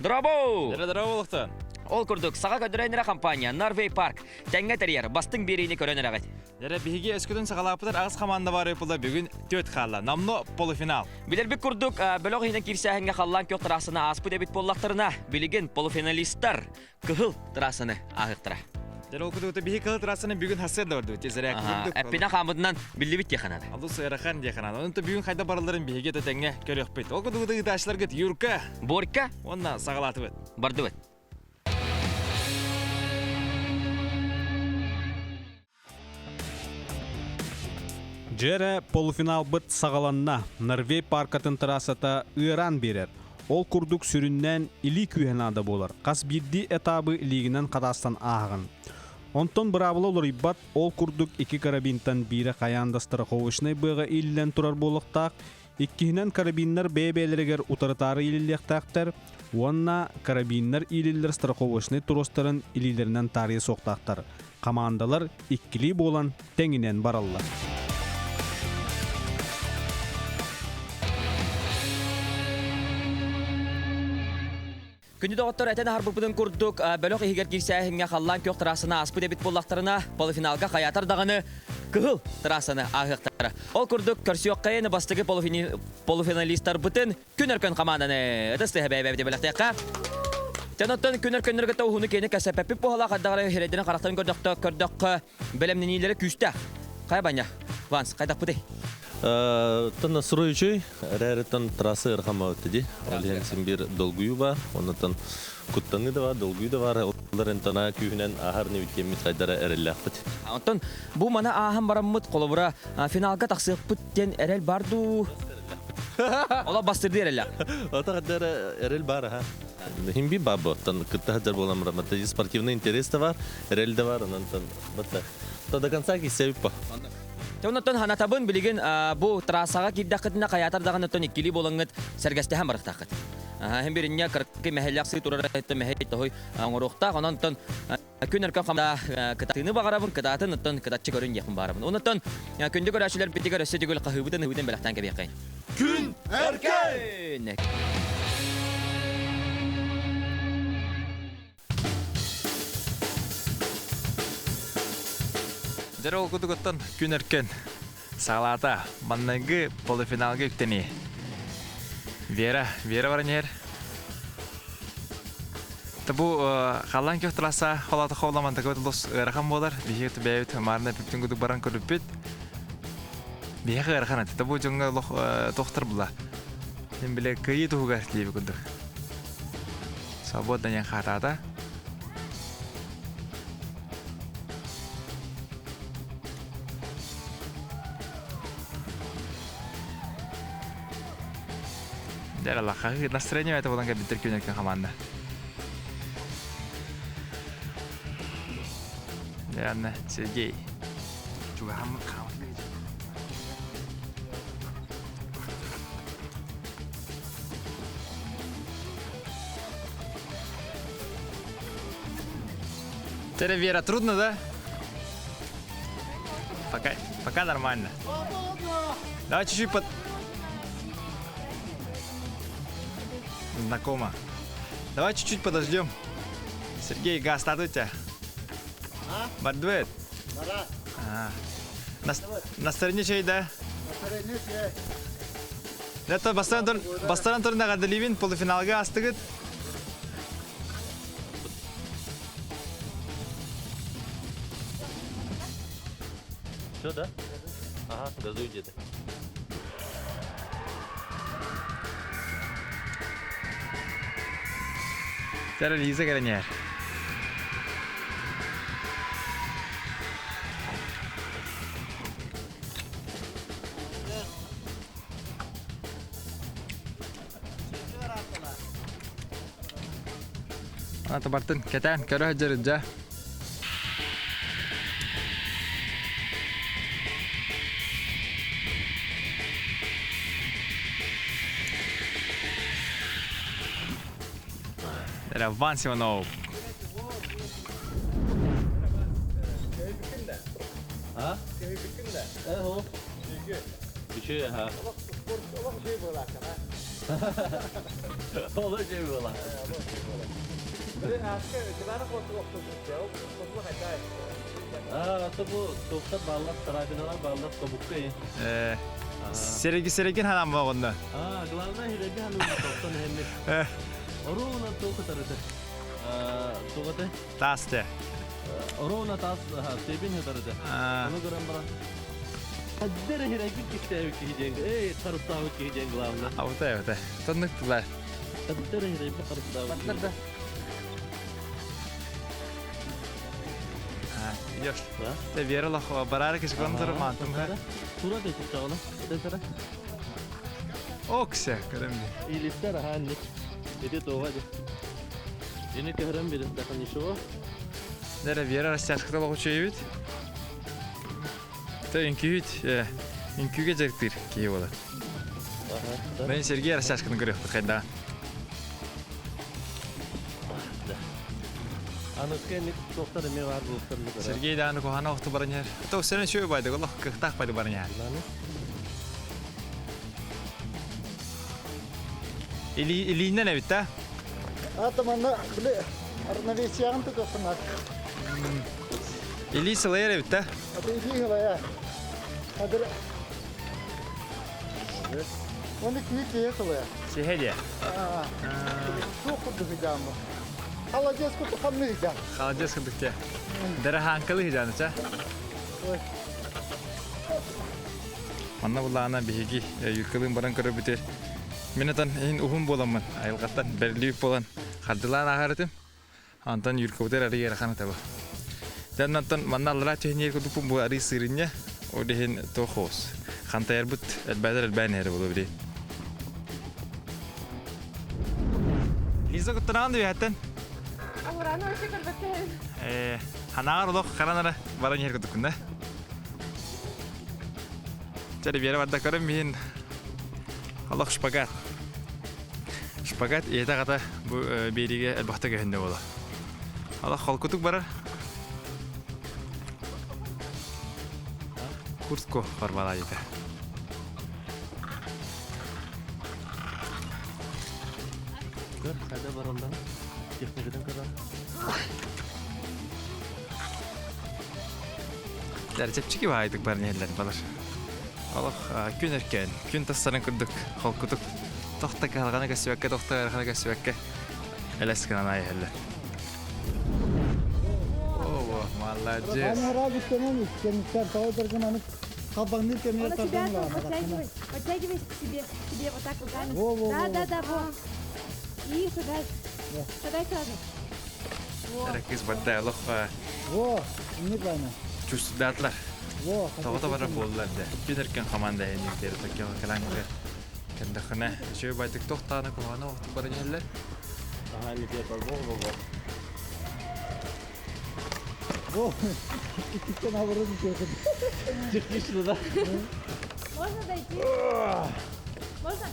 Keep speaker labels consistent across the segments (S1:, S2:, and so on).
S1: Дорообо!
S2: Дорообо
S1: Ол курдук, саха көдөрөйнөрө компания Norway Park тэҥҥэ тэрийэр бастыҥ биэриини көрөн эрэҕит.
S2: Дэрэ биһиги өскөтүн саҕалааппытар аҕыс хамаанда баар ыпыла бүгүн түөрт хаалла. Намно полуфинал.
S1: Билэрбит курдук, бөлөх иһинэн киирсээһиҥҥэ халлаан күөх трассаны ааспыт эбит буоллахтарына, билигин полуфиналистар кыһыл трассаны ааһыахтара.
S2: Дьэ ол кутугута биһи кыһыл трассаны бүгүн хассыар да бардыбыт. Тезэрэ курдук.
S1: Эппинэ хааммытынан биллибит диэханада.
S2: Алус ыарахан диэханада. Онон бүгүн хайда баралларын биһиги тэҥҥэ көрүөхпүт. Ол кутугута ыытааччыларгыт Юрка,
S1: Борька
S2: уонна саҕалаатыбыт.
S1: Бардыбыт.
S3: Дьэрэ полуфиналбыт саҕаланна. Норвей паркатын трассата ыараан биэрэр. Ол курдук сүрүннээн илии күүһэ наада буолар. Хас биирдии этабы илиигинэн хатаастан ааһаҕын. Онтон быраабыла уларыйбат, ол курдук икки карабинтан биирэ хайаан да страховочнай быаҕа ииллэн турар буолуохтаах, Иккиһинэн карабиннар бэйэ-бэйэлэригэр утарытаары иилиллиэхтээхтэр уонна карабиннар иилиллэр страховочнай тростарын илиилэринэн таарыйа суохтаахтар. Хамаандалар иккилии буолан тэҥинэн бараллар.
S1: Күндү доҕоттор, этэн аһарбыппытын курдук, бөлөх иһигэр киирсээһиҥҥэ халлаан күөх трассаны ааспыт эбит буоллахтарына, полуфиналга хайаатар даҕаны кыһыл трассаны ааһыахтара. Ол курдук, көрсүөххэйин бастакы полуфиналистарбытын Күн Өркөн хамаанданы ытыс тыаһа бэйэбэбити бэлэхтиэххэ. Тэн оттон Күн Өркөннөргө кытта уһуну киэни кэсэппэппит буолла, хайдах эрэ хирэйдэрин харахтарын көрдөхтө көрдөххө бэлэмнэниилэрэ күүстээх. Хайа баня, Ванс, хайдахпытый?
S4: Тон настрой үчүй, эрээритэн трасса ырхамабыт ди. Ол иһин син биир долгуйуу бар, оннотон куттаныы да бар, долгуйуу да бар. Олар ынтана күүһүнэн ааһар нибит диэммит хайдара эрэллээхпит.
S1: Онтон бу маны ааһан бараммыт холобура финалга тахсыахпыт диэн эрэл бар дуу? Ола бастырды эрэллээх.
S4: Ото хайдара эрэл бар аха. Хим би бабы, тан кытта хаджар болан бараммат. Спортивный интерес да бар, эрэл да бар, онон тан батта. До конца кисебип по.
S1: Онтон ханатабын билигин бу трассаҕа киирдэххитинэ хайаатар даҕаны оттон иккилии буолаҥҥыт сэргэстэһэн барыахтааххыт. Һин биринньэ кыракый мэһэллээх сыы турар мэһэй тоһуй оҥоруохтаах. Онон оттон күн өркөн хамда кытатыыны баҕарабын, кытаатын оттон кытаччы көрүн диэхпин баарабын. Онтон күндү көрөөччүлэр битигэр өссө түгүл хаһыыбытын ыһыытын бэлэхтээн кэбиэххэйин.
S2: Күн өркөн! Дьэ ол кутугуттан күн өркөн саҕалаата. Манныгы полуфиналга үктэнии. Вера, Вера баран иһэр. Бу халлаан күөх трасса холоото холламан такой лос ыарахан буолар. Биһиги бэйэбит маарына бүттүн кудук баран көрүппүт. Биһиэхэ ыарахан этэ. Бу дьоҥҥо олох тохтор була. Мен биле кыйыы туһугар диэби курдук. Свободно диэн хаатаата. Дьэ, лахаһы настроение это болан кэлбиттэр күнэркин хамаанда. Дьэ, Сергей. Чугаһаммыт хаамат Теперь, Вера, трудно, да? Пока, пока нормально. Давай чуть-чуть под... Знакомо. Давай чуть-чуть подождем. Сергей, газ, статуйте. А? Бардует?
S5: Да.
S2: А. На, на стороне чей, да?
S5: На стороне чей.
S2: Это бастаран турна гадаливин полуфиналга астыгыт.
S4: Все, да? Ага, газуй где-то.
S2: Сэр Лиза кэлэнээр. Ата бартын кэтээн көрө сылдьар дьэ. Раван Иванов.
S4: А? Үчүгэй, аха. Ол үчүгэй буолар. Аа, бу туохтар бааллар, тарабиналар бааллар тобукка.
S2: Сереги серегин ханам боҕунна.
S4: Аа, главное хирэби ханам топтон хэмми. Оруна туох тарыты. Тугаты?
S2: Тасты.
S4: Оруна тас себин хытарыты. Ону көрөн баран. Хаддер хирэби кистээбит киһи диэн, эй, харыстаабыт киһи диэн главное.
S2: Аута, аута. Тоннук тылар.
S4: Хаддер хирэби харыстаабыт киһи.
S2: Идешь. Те Вера лох барара кишкон тур мантым.
S4: Тура да чыктагына. Тесара.
S2: Окся, көрөм.
S4: Илистер ахан ник. Эти тоға де. Эни көрөм бирин да ничего.
S2: Нере Вера растяжката лох учуйбит. Те үнкүйүт, үнкүүгө жертир кии болот. Мен Сергей растяжканы көрөк кайда. Сергей дааны кухана охту бараньяр. То сен шөй байды, олох кыхтах байды бараньяр. Или илинен эбит та?
S5: Ата манна биле равновесиягын тутасыңар.
S2: Или сылайыр эбит та?
S5: Ата или сылайыр. Адыр. Оны күйі күйі сылайыр.
S2: Сехеде.
S5: Суық курдук жамы. Холодец курдук хамны жам.
S2: Холодец курдук те. Дара ханкалы жаны ча. Манна булаана биһиги юркалыын баран көрөбүтэр. Мен атан иһин уһун буоламмын, айылҕаттан бэриллибит буолан хардылаан ааһар этим. Антон юркабытыр арый ыарахан этэ бу. Дьэ онтон манна аллараа түһэн курдукпун бу арый сыырынньа, ол иһин туох хоос. Хантайарбыт элбээтэр элбээн иһэрэ буолуо били. Лиза куттанаҕын да үөһэттэн?
S6: Аһурааны вообще көрбөттөһүн.
S2: Э, ханааҕар олох харан эрэ баран иһэр курдуккун да? Чэ, Вера барда көрөн миин олох шпагат. Шпагат ийэтэ аҕата бу биэриигэ элбэхтэ көһүннэ буола. Олох холкутук барар. Куртку барбалаа диэтэ.
S4: Көр, хайда бараллар? Техникадан көрөр.
S2: Чэпчэки баайдык баран иһэллэр балар. Олох күн өркөн, күн тахсарын курдук холкутук тохто кыһалҕаны көстүбэккэ, тохто ыараханы көстүбэккэ элэс гынан аайы иһэллэр. О, молодец.
S6: Он тебя подтягивай, подтягивай себе, себе вот так руками. Да, да, да, вот. И шагай. Шагай сразу.
S2: Кыз барда олох чувствудатлар. Тоҕото барар буоллар да. Күн өркөн команда эниктери токкио калангы. Кендахына үчүгэй байтык тохтаана куһаана охту баран иһэллэр.
S4: Ага, не пер Технично, да?
S6: Можно дойти? Можно?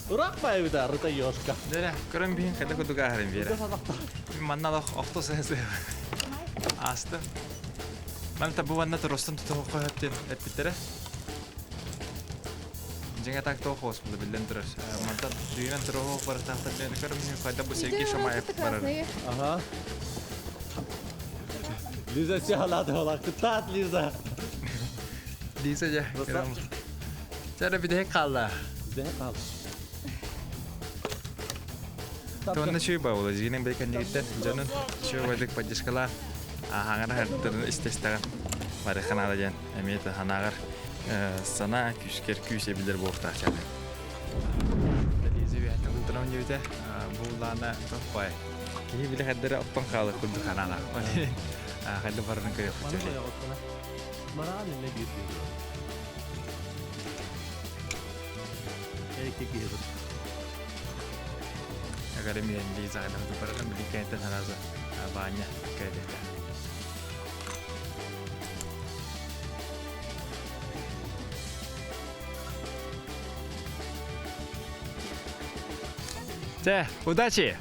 S4: Урақ байбыта, рыта ёшка.
S2: Дәрә, көрөн биһин хайда курдук ааһарын биэрэ. Манна олох охто сыһы Асты. Ман та бу ванна турустан тутуһу хөптен эппиттэрэ. Дьиҥэ так тоох хоос була биллэн турар. Мантан дүйүнэн туруһу барытаахтар диэн көрөн биһин хайда бу Сергей Шамаев барар.
S4: Ага. Лиза все халаты Кытаат, Лиза.
S2: Лиза дьэ. Чэ бүтэһик хаалла.
S4: Бүтэһик хаалла.
S2: Тонна чүй баула жигинен бейкеннигиттен дьонун чүй байдык поддержкалаан хаҥара хардарын истестаҕын барыханаада диэн эмиэ ханааҕар санаа күүскэр күүс эбилэр буолуохтаах чааны. Лиза үөһэттэн кунтанам диэбитэ бу лаана топпай киһи биле хаддара оттон хаалар курдук ханаана хайда барарын көрүөхпүт.
S4: Мараан эмне биир Эки киһи
S2: Академия Лиза барарын биликкэнтэн хараза баанньа кэлэтэ. Чэ, удачи!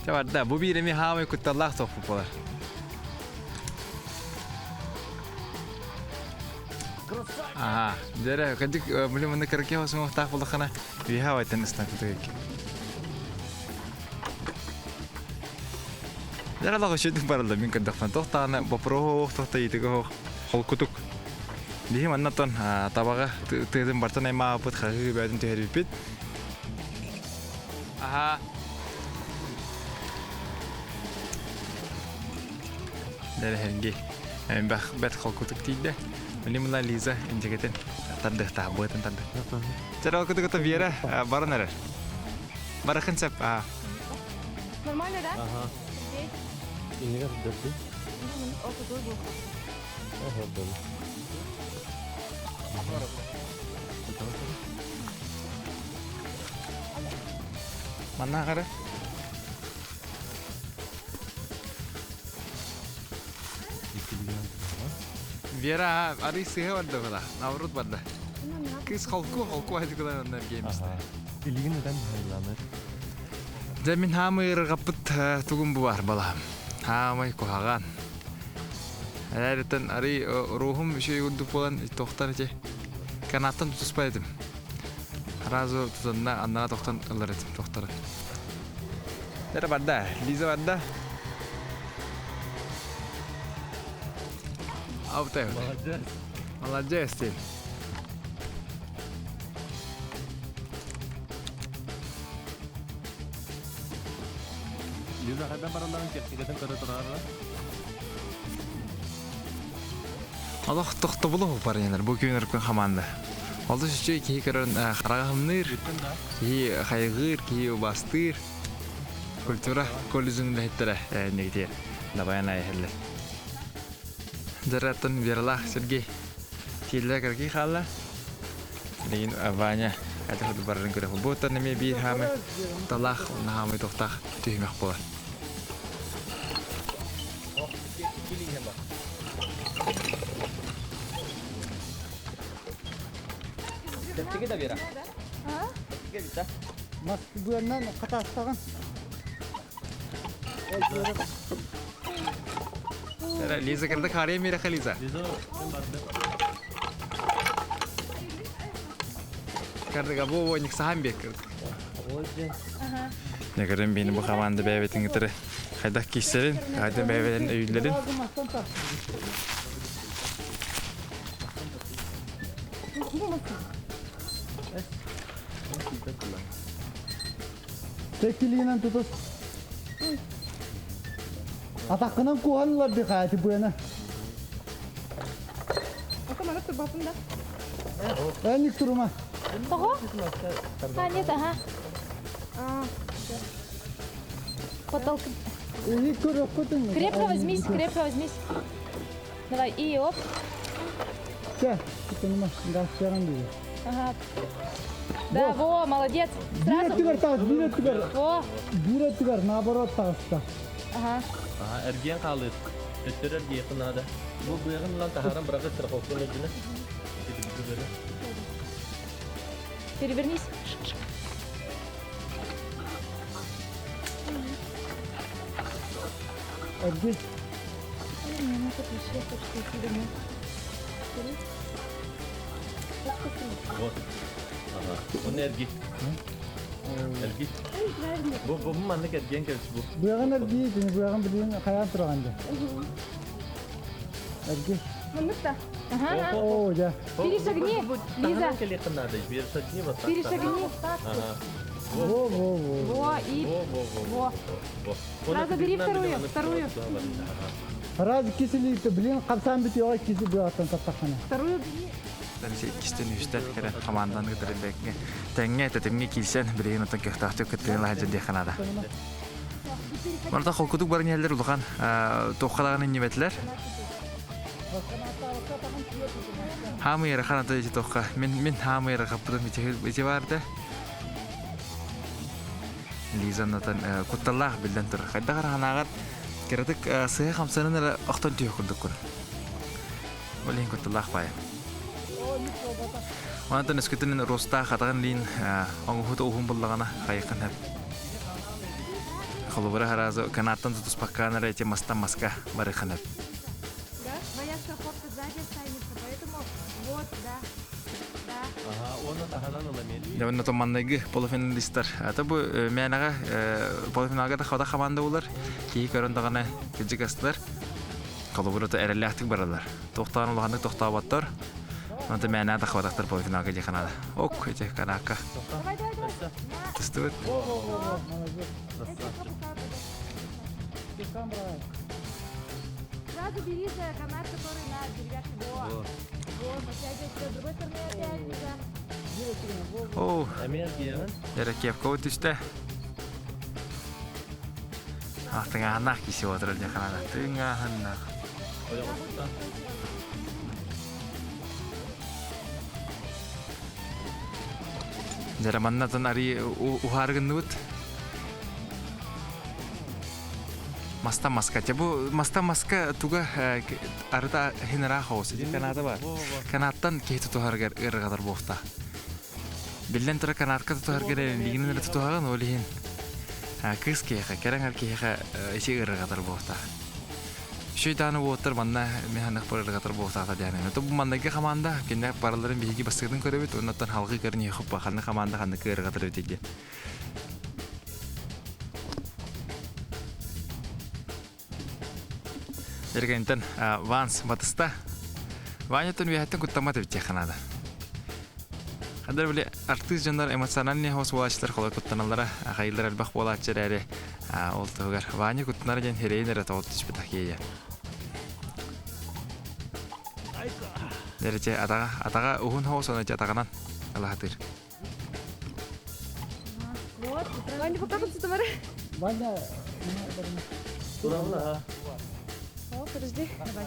S2: Чэ барда, бу биир эми хаамай кутталлаах тохпут болар. Аха, дьэрэ, кырдьык, били мында кыракый суҥуохтаах буоллаххына, үөһэ абайтан ыстаан кутук. Дьэрэ лаҕы үчүгдүк барылла мин көрдөхпүн. Туох даҕаны боппуруоһу туох да ыйытыга суох холкутук. Биһи манна оттон табаҕа тыатын бартан аймаабыппыт, хаһыы бээтин түһэрбиппит. Аха. Дэрэһэрги. Бэх бэт холкутук тиийдэ. Мини мына Лиза инжигетин тардыхтаах быатын тарды. Чара кытыгыта Вера баран эрэр. Барахын сеп.
S6: Нормально, да?
S4: Ага. Иннигэр дөрдү. Ага, дөрдү.
S2: Манна қара. Вера, ары сыһа барда бала. Наоборот барда. Кыз холку холку айтыкылар оннар геймсте.
S4: Илигин өтөн хайланыр.
S2: Дьэ мин хаамай ырыгаппыт тугум бу бар балаһым. Хаамай куһаҕан. Эрээриттэн арый руухум үчүгэй курдук буолан тохтон ити канаттан тутуспат этим. Сразу тутанна аннара тохтон ылар этим тохторун. Эрэ барда, Лиза барда. Аутай.
S4: Молодец.
S2: Молодец ты.
S4: Лиза хайдан баралларын техникатын көрө турарла.
S2: Олох тохтобулу бар енер бу күн өркөн хамаанда. Олус үчүгэй киһи көрөн хараҕа хамныыр, киһи хайгыыр, киһи убастыыр. Культура колледжын үлэһиттэрэ иннигитигэр дабайан айыһаллар. Дьараттан Вералаах Сергей тиэллэ кыргый хаалла. Билигин Ваня хайдах барарын көрө. Бу оттон эмиэ биир хаамай талаах уонна хаамай тохтаах түһүмэх буолар.
S1: Чэпчэки да Вера?
S5: Мас быаннан хатаастаҕын.
S2: Лиза кырдык харыйа миэрэхэ Лиза. Кырдык абу воник сахан бек кырдык. Негерин бини бу команда бэйбитин кытары хайдах киссерин, хайдах бэйбелерин өйүллэрин.
S5: Теккилиинэн тутус. Атаххынан куһан ыларды хаати быана.
S6: Ото маны турбаппын да.
S5: Энник турума.
S6: Того? А, нет, ага. Потолк. Крепко возьмись, крепко возьмись. Давай, и оп.
S5: Чэ,
S6: Ага. Да, во, молодец.
S5: Сразу. Биир өттүгэр,
S6: Во.
S5: Биир өттүгэр, наоборот таҕыста.
S6: Ага.
S4: Ага, эргиэн хаалыыр. Төттөрү эргиэххин наада. Бу быаҕын ылан таһааран быраҕы страховканы өйдөнө.
S6: Перевернись.
S5: Эргий.
S4: Вот. Ага. Оны эрги. Эрги. Бу бу маннык эргиэн кэлс бу.
S5: Быаҕын эргий, быаҕын билигин хайаан тураҕын дьэ. Эргий.
S6: Маннык-то. Ага.
S5: Оо, дьэ.
S6: Перешагни, Лиза.
S4: Кэлиэххин наада. Перешагни вот так.
S6: Перешагни.
S4: Ага.
S5: Во, во, во.
S6: Во, и
S4: Во, во, во.
S6: во.
S4: Во.
S6: Сразу бери вторую, вторую.
S5: Раз кисили, блин, хамсаан бүтүөҕэ киси быаҕыттан таптаххына.
S6: Вторую бери.
S2: Иккистэн үстэн кэлэн хамаанданы кытары бэккэ тэҥҥэ тэтимҥэ киирсэн билигин оттон көхтөөхтүк кыттыыны лаһа диэххэ наада. Барыта холкутук баран иһэллэр улахан туохха даҕаны иннибэтилэр. Хаамый ыарахан ата ити туохха мин мин хаамый ыарахаппытым ити баарда. Лиза оннотон кутталлаах биллэн турар. Хайдах хаанааҕар кыратык сыһа хамсанан эрэ охтон түһэ курдуккун. Ол иһин кутталлаах баайа. Онтон өскөтүн Ростаах атаҕын лиин оҥоһута уһун буллаҕына хайыххын сөп. Холобура харазы канаттан тутуспаккаан эрэ ити мастан маска барыххын сөп.
S6: Да, твоя страховка сзади останется, поэтому вот, да.
S2: Дьэ, онно манныгы полуфиналистар. Ата бу мээнэҕэ полуфиналга да хата хамаанда булар. Киһи көрөн даҕаны кырдьык астылар. Холобур, эрэллээхтик бараллар. Тохтоон улаханнык тохтооботтор. Онто мээнэ тахабатахтар полуфиналга дии канада. Ок, ити канаакка. Тыстыбыт.
S6: Сразу бери за канат, который на деревяшке. Во. Вот, подтягивай с другой стороны опять.
S2: О, Эрэ кепка түстэ. Тыҥааһыннаах киси отырар дьэ канада. Тыҥааһыннаах. Дьэ маннатан ари уһааргынныбыт. Маста маска. Те бу маста маска туга арыта хинара хаос. Ити каната бар. Канаттан киһи тутуһаргар ырыгатар буохта. Биллэн турар канатка тутуһаргар эрэнлигин эрэ тутуһаҕын ол иһин кыыс киһиэхэ, кэрэҥ эр киһиэхэ ити ырыгатар буохта. Шөйдааны уоттар манна механик ырыгатар буохтаата диэн. То бу маннайгы команда кинилэр барыларын биһиги бастыгын көрөбүт, оннуттан халгы көрүн хоппа ханны команда ханны ырыгатар эбит диэн. Эргэнтэн Ванс батыста. Ваня-тан үөһэттэн куттаммат эбит диэххэ наада. Хандар били артыыс дьоннор эмоциональный хос буолааччылар холой куттаналлара, ахайылар элбэх буолааччы эрээри ол туһугар Ваня куттанар диэн хирэйин эрэ тоҕо түспүт акиэйэ. Дэричэ атаҕа атаҕа уһун хоос оны атаҕынан алаһатыр.
S6: Вот. Ваня, пока тут товары.
S5: Ваня,
S6: О, подожди. Давай.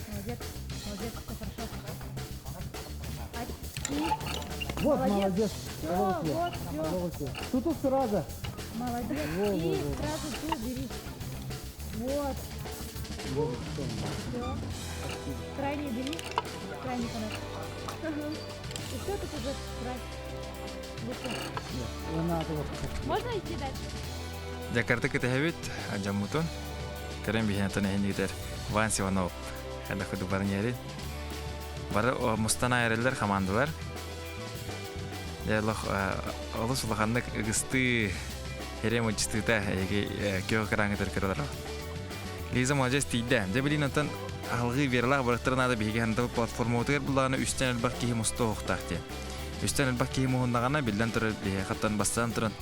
S6: Молодец. Молодец, все хорошо.
S5: Вот, молодец.
S6: Все, вот, все.
S5: Тут тут сразу.
S6: Молодец. И сразу ту бери. Вот. Все. Крайний бери. Крайний канат. И все, тут уже край. Можно идти дальше?
S2: Дьакарта кэтэһэбит дьоммутун. Көрөн биһиэнтэн эһинигитэр Ванс Иванов хайдах курдук баран иһэрин. Бары мустан айарыллар командалар. Дьэ олус улаханнык ыгыстыы эрэ муччутута эһиги күөх экраҥҥытыгар көрө Лиза молодец тиийдэ. Дьэ билин онтон аһылгыы Вералаах барыктара наада биһиги хантабыт платформабытыгар буллаҕына үстэн элбэх киһи мустуо суохтаах диэн. Үстэн элбэх киһи муһуннаҕына биллэн турар биһиэхэттэн бастаан туран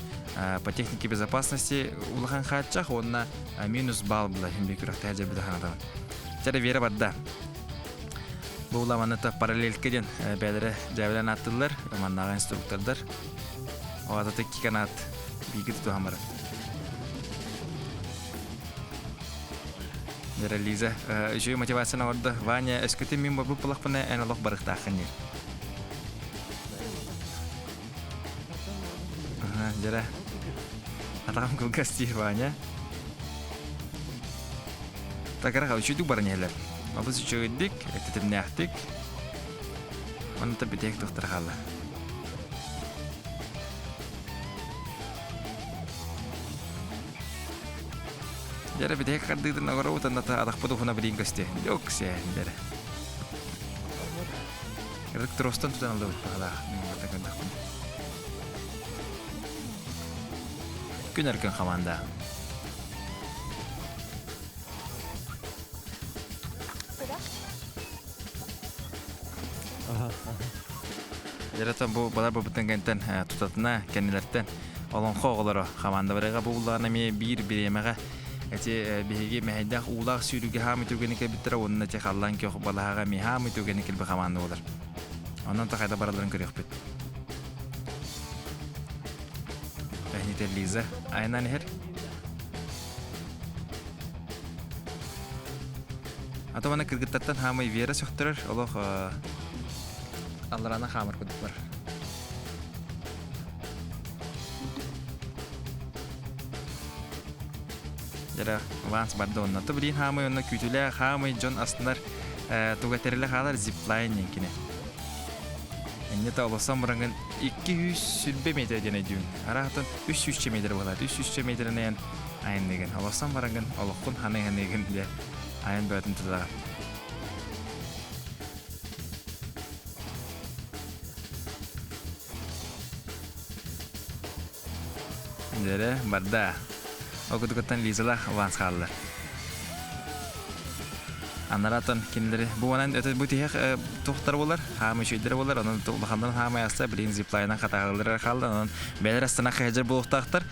S2: по технике безопасности улахан хааччах уонна минус балл була иһин күрэхтэһэ дьэ ханатабын. Чэ Вера барда. Бу уламаныта параллелька диэн бэйэлэрэ дьээбэлэн ааттыыллар, маннааҕы инструктордар. Оҕата икки канат бииргэ тутуһан барар. Дьэ Лиза, үчүгэй мотивацияны оҥордо. Ваня, өскөтүн мин барбыт буоллахпына, эн олох барыктааххын диир. Дьэрэ. Атаҕым кылгас диир Ваня. Такара үчүгдүк баран иһэлэр. Олус үчүгэйдик, тэтимнээхтик. Онно бүтэһик тохтор хаалла. Дьэрэ бүтэһик хардыытын оҕоробут онно атахпыт уһуна билин көстүө. Дьок сээһин дьэрэ. Кырык тростан тутан ыллыбыт баҕалаах. Мин барда көрдөхпүн. Күн өркөн хамаанда. Дьэрэтэн бу балар бабытын кэнтэн тутатына кэннилэртэн олоҥхо оҕолоро хамаанда барыга бу буллаҕына эмиэ биир бириэмэҕэ эти биһиги мэһэйдээх уулаах сүүрүүгэ хаамый түгэни кэлбиттэрэ уонна те халлаан күөх балаһаҕа эмиэ хаамый түгэни кэлби хамаанда буолар. Онон та хайда бараларын көрүөхпүт. Эһнитер Лиза айынан иһэр. Ато мана кыргыттартан хаамай Вера сөхтөрөр, олох алларана хаамар курдук бар. Дьэрэ Ванс барда онно. То билин хаамай онно күүтүлээ хаамай дьон астынар туга тэрилэ хаалар зиплайн диэн кини. Инньэ олосон барангын 220 метр диэн өйдүүн. Араатан 300 метр буолар. 300 метринэн айанныгын. Олосон барангын олоххун ханыгын диye айан бөтүн тутаҕа. Дьэрэ, барда. Ол кутукуттан Лизалаах Ванс хааллар. Анаратан кинилэри бу онон өтө бу тиһэх туохтар буолар, хаамы үчүгэйдэр буолар, онон улаханнарын хаамай аста, билигин зиплайынан хатааһыллар хаалла, онон бэйэлэр астана хайдьар буолуохтаахтар.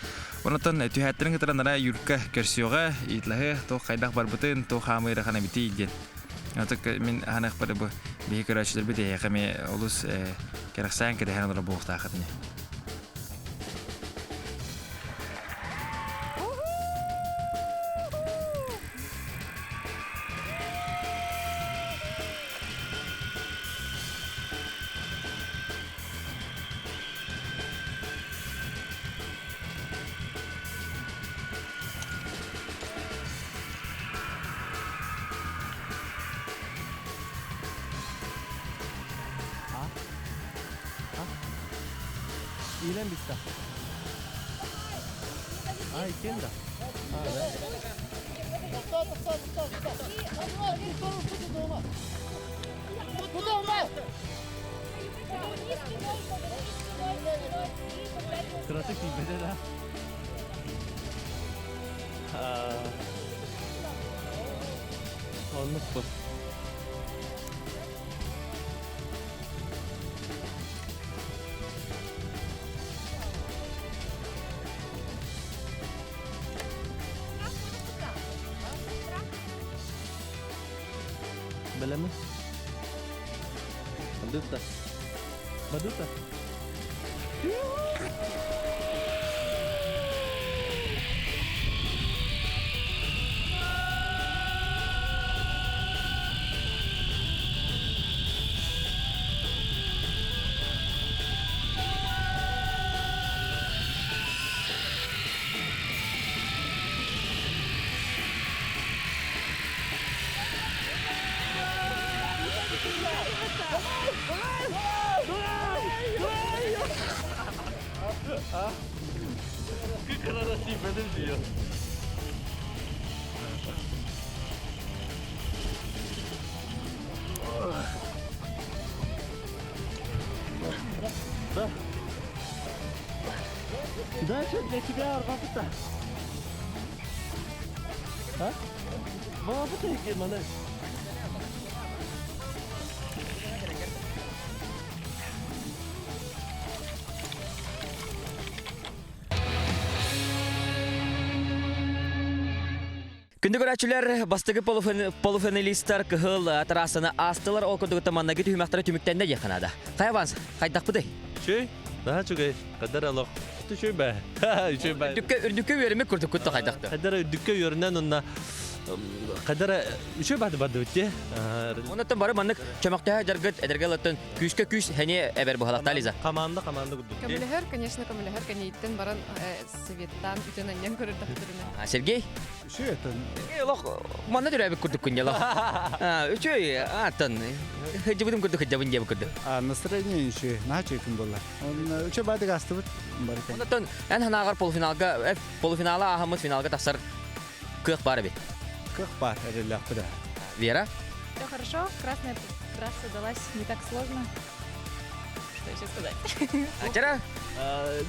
S2: Онтон түһээттэрин кытары нара Юрка көрсүөҕэ, ыйыталаһы, туох хайдах барбытын, туох хаамыы ыарахан эбитий диэн. Оток мин ханыахпар бу биһи көрөөччүлэрбит эһиэхэ эмиэ олус кэрэхсээн кэтэһэн олорор буолуохтааххыт ини.
S4: Иилэн биста. А, иккиэн да. Кыратык тиийбэтэ да. Оннук бу. Бэлэми? Бадыта. Бадыта. Да. Да, что для тебя арбапыта? А? Мама, мана.
S1: Күндү көрөөччүлэр, бастакы полуфиналистар кыһыл трассаны аастылар, ол курдук маннаги түһүмэхтэрэ түмүктэннэ диэххэ наада. Хайа Ванс, хайдахпытый?
S4: Үчүгэй, наһаа үчүгэй. Хаддар олох. Үчүгэй бэ. Үчүгэй бэ.
S1: Үрдүккэ үрдүккэ үөрэммит курдук кутта хайдахты.
S4: Хаддар үрдүккэ үөрэнэн онна хаддар үчүгэй бады бады битте.
S1: Оннуттан бары маннык чөмөхтөһө жаргыт эдэргэ ылаттан күүскэ күүс хэниэ эбэр быһалахта Лиза.
S4: Команда команда курдук.
S7: Көмөлөһөр, конечно, көмөлөһөр кэнниттэн баран советтан үтэн анньан көрөрдөхтөрүнэ.
S1: Сергей?
S5: Үчүгэй этэн.
S1: Олох манна төрөөбүт курдук күн дьолох. Үчүгэй аттан хыдьыбытым курдук хыдьабын диэбит курдук.
S5: Настроение үчүгэй, наһаа үчүгэй күн буолла. Үчүгэй баадык астыбыт барыта.
S1: Онтон эн ханааҕар полуфиналга полуфинала ааһаммыт финалга тахсар кыах баар эбит.
S5: Кыах баар, эрэллээхпит.
S1: Вера?
S7: Все хорошо, красная трасса далась не так сложно. Что еще сказать?
S1: Ачара?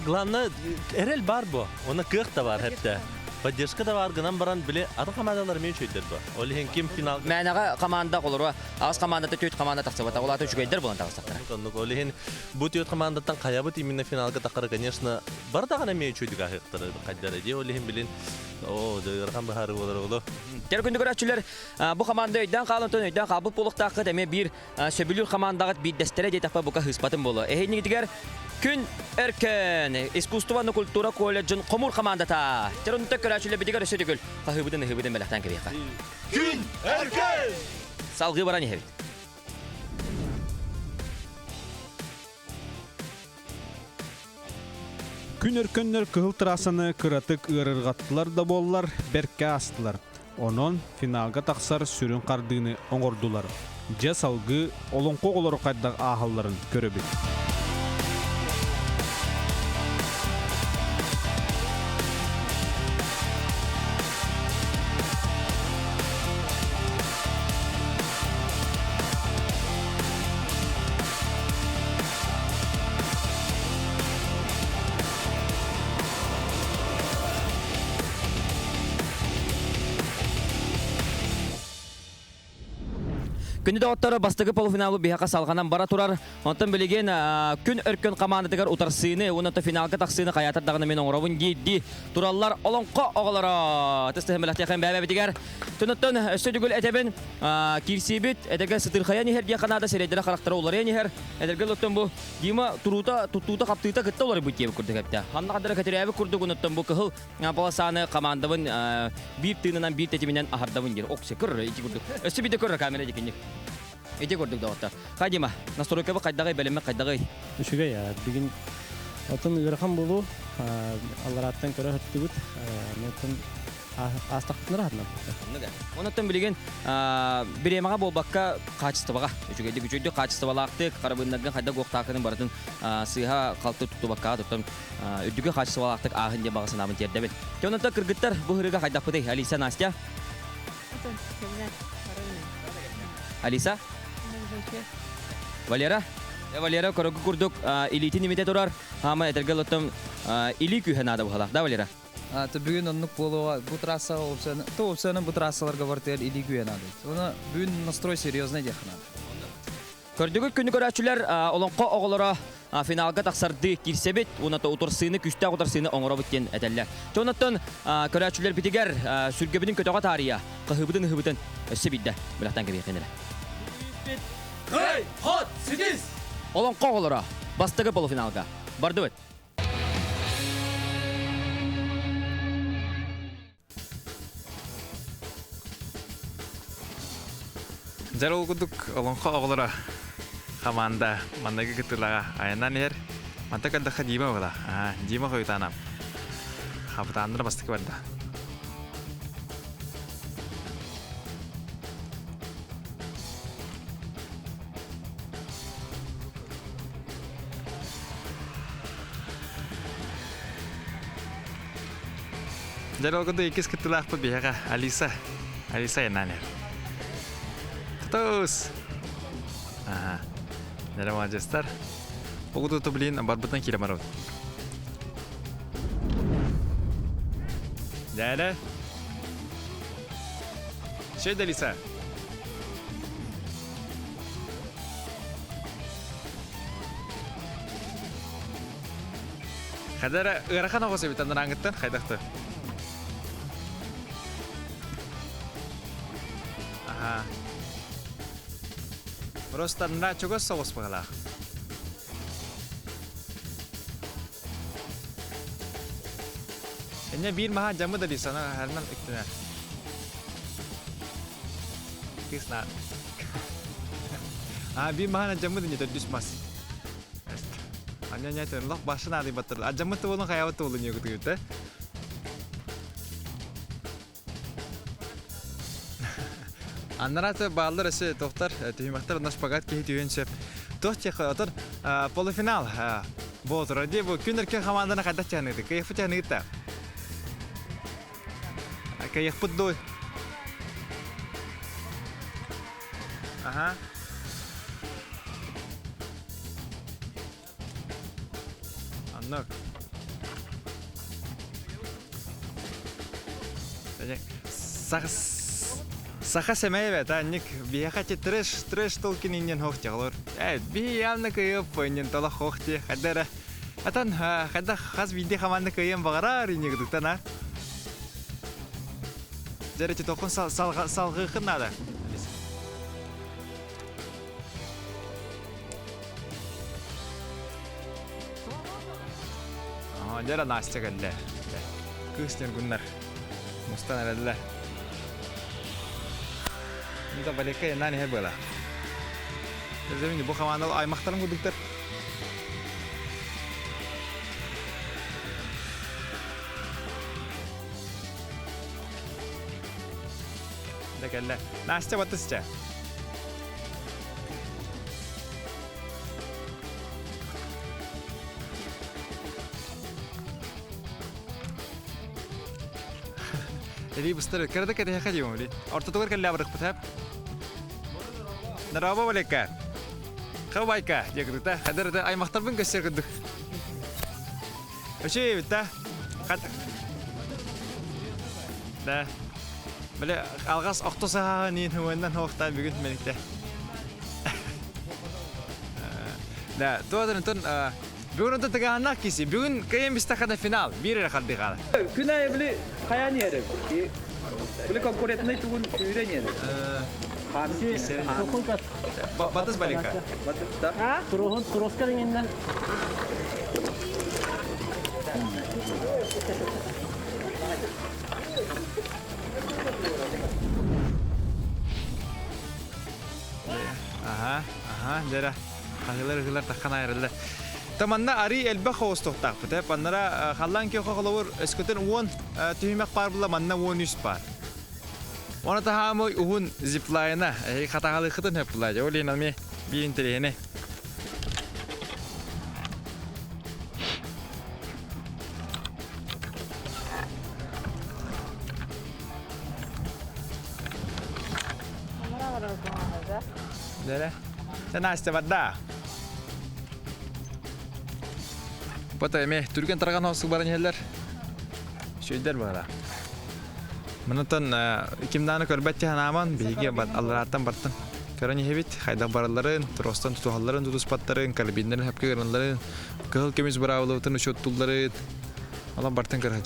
S4: Главное, эрэл бар бу. Она кыах да бар хәтта. Поддержка да бар гынан баран биле атын командалар мен үчөйдер бу. Ол иһин ким финал
S1: Мээнэҕэ команда холоруа аҕыс командата түөрт команда тахсыбата. Ол аата үчүгэйдэр буолан таҕыстахтара.
S4: Оннук ол иһин бу түөрт командаттан хайабыт именно финалга тахара, конечно, бар даҕаны эмиэ үчүгүйдүк аһыктары хайдара дии. Ол иһин билин оо, ыарахан быһаарыы буолар оло.
S1: Тэр күндү көрөөччүлэр, бу команда өйдөөн хаалан тон өйдөөн хаалбыт буолуохтааххыт эмиэ биир сөбүлүүр командаҕыт биирдэстэрэ диэтэхпэ бука хыыспатын буолуо. Эһинигитигэр Күн Өркөн искусство культура колледжын хомуур командата. Терунта көрөөччүлэрбитигэр өссө төгүл хаһыыбытын ыһыыбытын бэлэхтээн кэбиэхэ.
S4: Күн Өркөн!
S1: Салгыы баран иһэбит.
S3: Күн өркөннөр кыһыл трассаны кыратык ыарырҕаттылар да буоллар, бэркэ аастылар. Онон финалга тахсар сүрүн хардыыны оҥордулар. Дьэ салгыы олоҥхо оҕолоро хайдах ааһалларын көрөбүт.
S1: Күндү доҕоттор, бастакы полуфиналы биһиэхэ салҕанан бара турар. Онтон билигин күн өркөн хамаандатыгар утарсыыны уонна финалга тахсыыны хайаатар даҕаны мин оҥоробун дии тураллар олоҥхо оҕолоро. Тыс-тыһын бэлэхтиэхин бэйэбитигэр. Тунуттан өссө төгүл этэбин, киирсиибит эдэргэ сытырхайан иһэр диэххэ наада, сирэйдэрэ харахтара уларыйан иһэр. Эдэргэ оттон бу Дима туруута, туттуута, хаптыыта кытта уларыйбыт диэбит курдук эптэ. Ханна хадара кэтирээбит курдук онуттан бу кыһыл полосаны командабын биир тыынынан, биир тэтиминэн аһардабын диир. Оксе, көр ити курдук. Өссө биирдэ көр камера дикинник. Ити курдук доҕоттор. Хай Дима, настройкабы хайдаҕый, бэлэммит хайдаҕый?
S8: Үчүгэй, бүгүн отун ыарахан буолуу, алларааттан көрө сыртыбыт, оттон аастахпытына раһатынан.
S1: Онуттан билигин бириэмэҕэ буолбакка хаачыстыбаҕа үчүгэйдик үчүгэйдик хаачыстыбалаахтык харабыыннаргын хайдах уохтаакынын барытын сыыһа халты туттубакка туттан үрдүкү хаачыстыбалаахтык ааһын диэн баҕа санаабын тиэрдэбин. Онуттан кыргыттар бу ырыга хайдахпытый? Алиса, Настя? Алиса? Валера? Валера көрөгү курдук илиитин имитэ турар. Хаама этэргэ лоттом илии күүһэ наада быһалаах, да, Валера?
S9: Бүгүн оннук буолуоҕа. Бу трассаҕа опцияны, то опцияны бу трассаларга бартыгар илии күүһэ наада. Оны бүгүн настрой серьезный диэххэ наада.
S1: Көрдүгүт күнү көрөөччүлэр олоҥхо оҕолоро финалга тахсардыы киирсэбит уонна утарсыыны күүстээх утарсыыны оҥоробут диэн этэллэр. Онуттан көрөөччүлэрбитигэр сүргэбитин көтөҕө таарыйа, хаһыыбытын ыһыыбытын өссө биирдэ бэлэхтэн кэбиэххин эрэ.
S10: Кый, хот, ситис!
S1: Олоҥхо оҕолоро бастакы полуфиналга бардыбыт.
S2: Дьэр ол курдук олоҥхо оҕолоро хамаанда манныгы кыттыылаҕа айаннаан иһэр. Манта көрдөххө Дима буола. Дима хойутаанап. Хапытааннара бастакы барда. Дьэ, иккис кыттыылаахпыт биһиэхэ Алиса. Алиса Янанер. Тутус! Ага. Нэрэ маладьыстар. Оҕутуту блин барбытынан киирэ барабыт. Дьээлэ. Шейд Алиса. Хадара ыарахан оҕус эбит анарааҥыттан хайдахты? Аха. Просто на чугас соҕус быһалаах. Энне биир маһа дьамы да сана харынан иктинэ. Кысна. А биир маһана дьамы да не төрдүс мас. Аня нятен лох башын ады баттыр. Аджамыт болун хаябыт болун югутугута. Аннараты бааллар өсө тохтар түһүмэхтэр онно шпагат киһи түһүөн сөп. Туох тех отор полуфинал болтура ди бу күн өркөн хамаанданы хайдах чаныты кыйыхпыт чаныыта. Кыйыхпыт дуй. Аха. Аннык. Саха сэмэй эбэт, анник биһиэхэ ти трэш, трэш толкин иннин хох тиҕлор. Э, би явно кыйып иннин тола хох ти хадара. Атан хада хас биирдии хамаанда кыйыан баҕарар иннигытыктан а. Дьэрэ ти тохун салҕыхын наада. Дьэ Настя кэллэ. Кыыс ньургуннар. Мустан эрэллэр. Мында балекка янан иһэ буола. Өзөмүн бу хамаандал аймахтарым курдуктар. Да кэллэ. Настя батысча. Эли быстар кырада кэтэһэхэ диэм били. Ортотугар кэллэ барыкпыт хэп. Нараба балекка. Хабайка диэкдукта. Хадыр аймахтарбын көссөр курдук. Өчүй битта. Хат. Да. Бile алгас охто саха нин хуэннан хоохта бүгүн меникте. Да, туодан тон бүгүн онтон тыгаһаннаах киси. Бүгүн кыйын бистахана финал. Биир эрэ хардыы хаала.
S10: Күн айы били хайаан иһэрэ? Били конкурентный тугун үүрэн иһэрэ.
S2: Батыс балика.
S8: Туруһун туруска деңиннен.
S2: Аха, аха, дьэрэ. Хаһыылар ыһыылар таххан айрыллар. Таманна ари элбэх хоҕустуохтаахпыт. Э. Паннара халлаан киохо холобур өскөтөн 10 түһүмэх баар була манна 13 баар. Оны таһаамы уһун зиплайна хатагалыхытын хөп була. Ол иһин ами биир интэриэһинэй. Дere. Sen Настя барда. Бата эме түрген тарган хосук баран иһэллэр. Шөйдер бара. Мынытан кимдааны көрбөт ханааман биһиги алларааттан бартын. Көрөн иһэбит, хайдах баралларын, тростан тутуһалларын, тутуспаттарын, карабиннарын хөпкө гыналларын, кыһыл көмүс быраабылыбытын учуоттулларын. Олон бартын көрө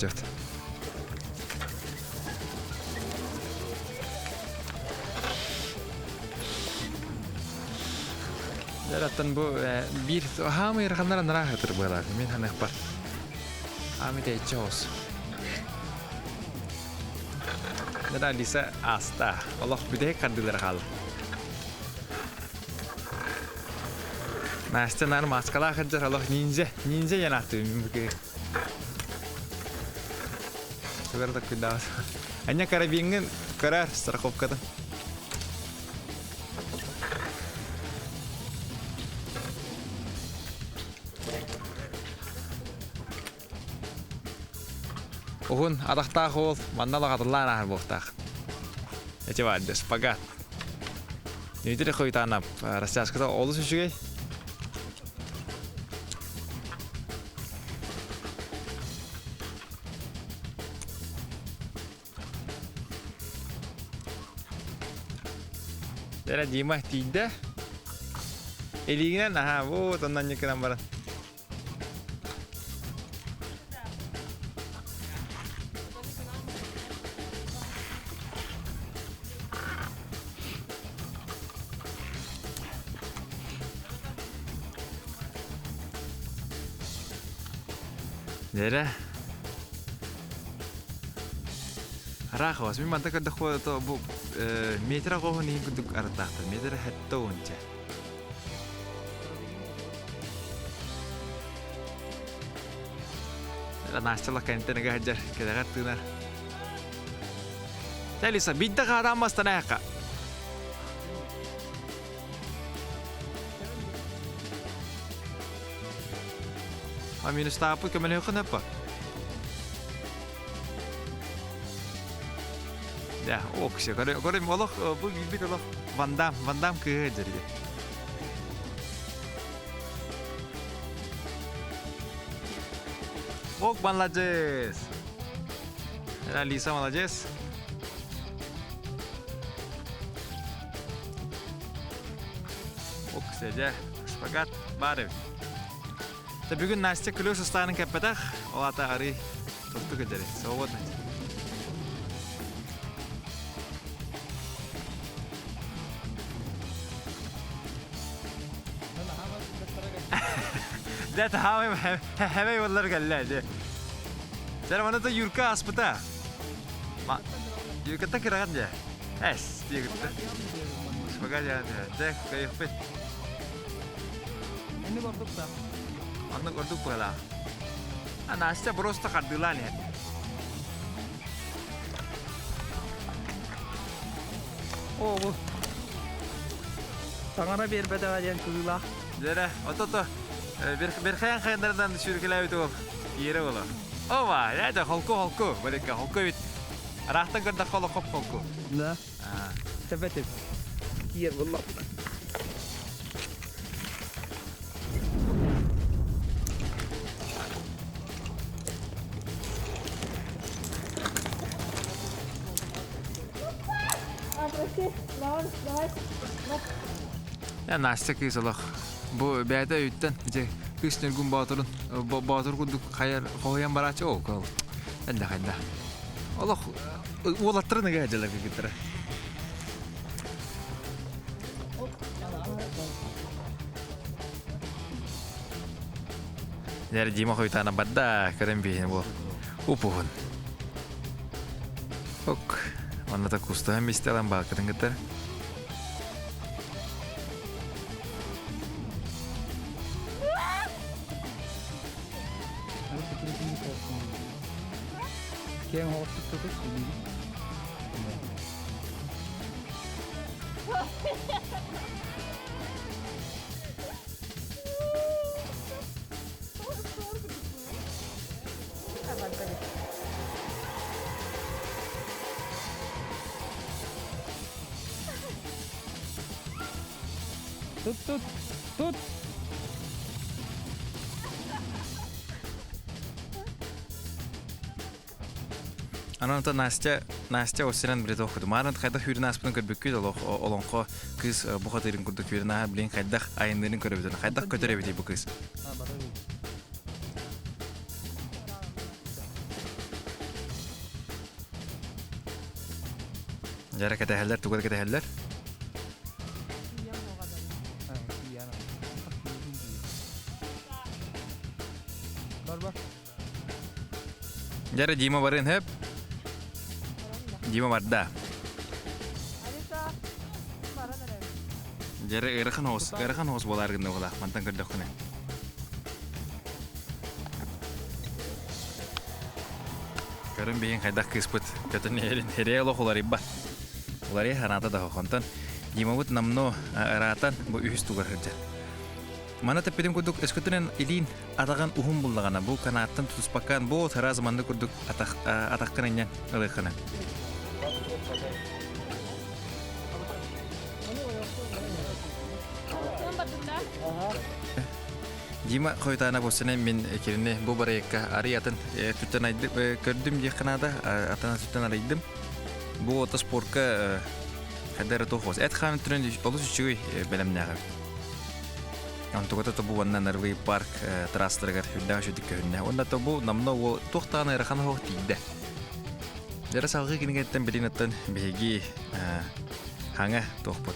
S2: Жараттан бу биир хаамы ыараханнар анараа хатыр буолар. Мен ханыхпар. Аами тэйчи хос. Дара Алиса аста. Олох бүтэһик хардыылар хаал. Настя нар маскалаах хаджар олох ниндзя. Ниндзя янааты мүмкү. Тугар да күндаас. Аня карабингин карар страховката. Уһун атахтаах уол манна лаҕатыллаан ааһар буолуохтаах. Эти баарды шпагат. Дмитрий Хойтанов растяжката олус үчүгэй. Дэрэ Дима тиийдэ. Илиигинэн аха вот оннан ньыкынан баран. Дэрэ Араховас, мин манта көрдөххө то бу метр оҕоһун иһин курдук арыттаахтар. Метр хэтте уонча. Настя лаккантен ыга сылдьар, кэтэҕэр тыынар. Алиса, биирдэ хаатаан бастан айахха. А минустааппыт көмөлөһүөххүн өппө. Да, оксе, көрө, көрө, олох бу билбит олох Вандам, Вандам кыыһы дьэргэ. Ок, молодец! Алиса, молодец. Ок, дьэ, шпагат баар эбит. Бүгүн Настя күлүү састаанын кэппэтэх, ол ата арый тосту көдөрү. Свободно. Дэ таһаамай хэвэй боллар кэллэ дэ. Сэр маны та Юрка аспыта. Юркаттан кыраган дэ. Эс, диэгитте. Шпагат дэ, кайыппыт.
S9: Инник ордук да.
S2: Оннук ордук быһалаах. А Настя просто хардыылаан иһэр.
S9: Оо бу. Таҥара биэрбэтэҕэ диэн кыылаах.
S2: Дьэрэ, ото-то Берхаян хайандарынан сүүркэлээбит уол иэрэ буолар. Ова, это холку холку, балекка холку ведь. Араахтан көрдөххө олоххоп холку.
S9: Да. Тэбэтим. Киэр булла.
S6: А, прости, давай, давай.
S2: Я Настя кыыс олох. Бу бэйэтэ өйүттэн ити кыыс Ньургун Боотурун Боотур курдук хайар хоһуйан барааччы ол кыл. Элдэх хайда. Олох уолаттарын ыга дьалар кыргыттара. Дэр Дима хойтаана барда көрөн биһин бу упуһун. Ок. Онно та кустаһан мистелан баакытын кыттар.
S10: Киэҥ оҕустук тутус Тут, тут, тут.
S2: Анан ата Настя, Настя осиран билет охуду. Маарын хайдах хүрін аспытын көрбүккүт олох олонхо кыз бухатырын курдук хүрін аха билин хайдах айыннырын көрөбүтүн. Хайдах көтөр эбити бу кыз. Жара кэтэһэллэр, тугу да кэтэһэллэр. Жара Дима барын хөп. Дима барда. Жара ыарахан оҕус, ыарахан оҕус буолаар гынна буолаах, мантан көрдөххүнэ. Көрөн биһин хайдах кыыспыт көтөн иһэрин эрээ олох уларыйбат. Уларыйа ханаата да хонтон Димабыт намно ыраатан бу үһүс тугар сылдьар. Мана тэппитим курдук өскөтүнэн илиин атаҕын уһун буллаҕына бу канааттан тутуспаккан бу сараас маннык курдук атах атаххын инньэн ылыаххына. Дима хойутаана буссанан мин кинини бу барыйыкка арый атын түттэн көрдүм диэххэ наада атын түттэн арыйдым. Бу ото спорка хайда эрэ туох эт хаан өттүнэн олус үчүгэй бэлэмнээх эбит. Онтугата тобу уонна Нарвый парк трассаларыгар үрдээх үчүгдүк көһүннэ. Уонна тобу намна уол туох даҕаны ыарахан оһох тиийдэ. Дьара салгыы кинигэттэн билин оттон биһиги хаҥа туохпут.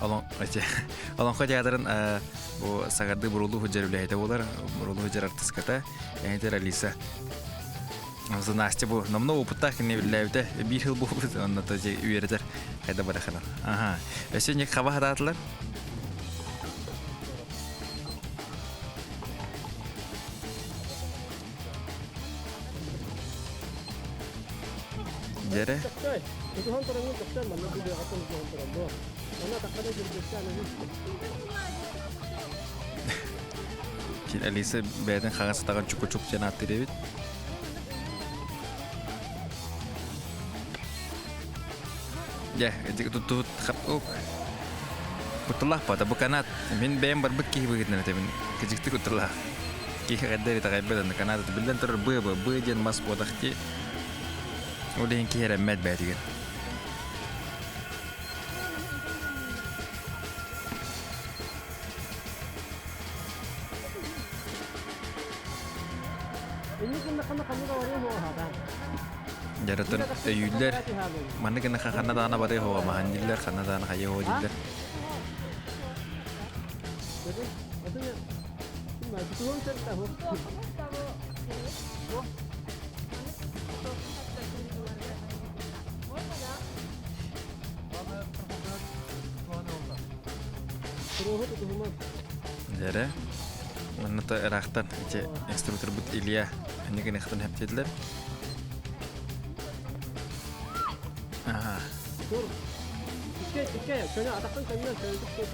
S2: Олоҥхо театрын бу сагарды бурулуу сылдьар үлэһитэ буолар. Бурулуу сылдьар артыската Энитер Алиса. Онто Настя бу номно опыттаах кинини биллээбитэ. Биир сыл буолбут онно то үөрэтэр хайда бараханар. Аха. Өссө не хаба хатаатылар. Дьэрэ. Алиса бэйэтин хаҥас атаҕын чуку-чук диэн ааттыыр эбит. Дьэ, туттубут хапук. Кутталаах бата бу канат. Мин бэйэм барбыт киһи быһыытынан этэбин. Кыдьыкты кутталаах. Киһи хайда итэҕэйбэт аны канат биллэн турар быа быа быа диэн мас буотах дии. Ол иһин киһи эрэммэт бэйэтигэр. Дьарытын өйүүллэр. Маннык гына ханна даҕаны барыа суоҕа маһан дииллэр, ханна даҕаны хайыа суоҕа дииллэр. Дьэрэ, манна ыраахтан ити инструкторбут Илья инникинихтан хэптиэтилэр.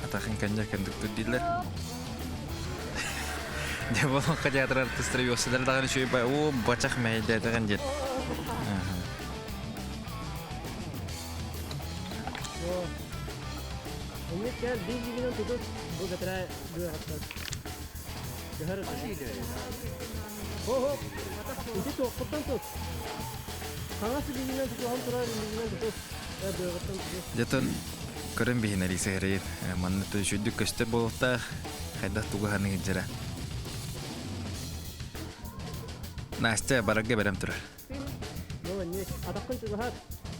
S2: Атахын көннө көндүктүр дииллэр. Дьэ болонхо театр артистара үөхсэлэр даҕаны үчүгэй бай оо бачах мэһэйдээтэҕин диэн. Дьэтон Көрөн биһин Алиса эрэйин. Манна үчүгдүк көстөр буолуохтаах. Хайдах тугу ханыгын Настя барарга бэлэм турар.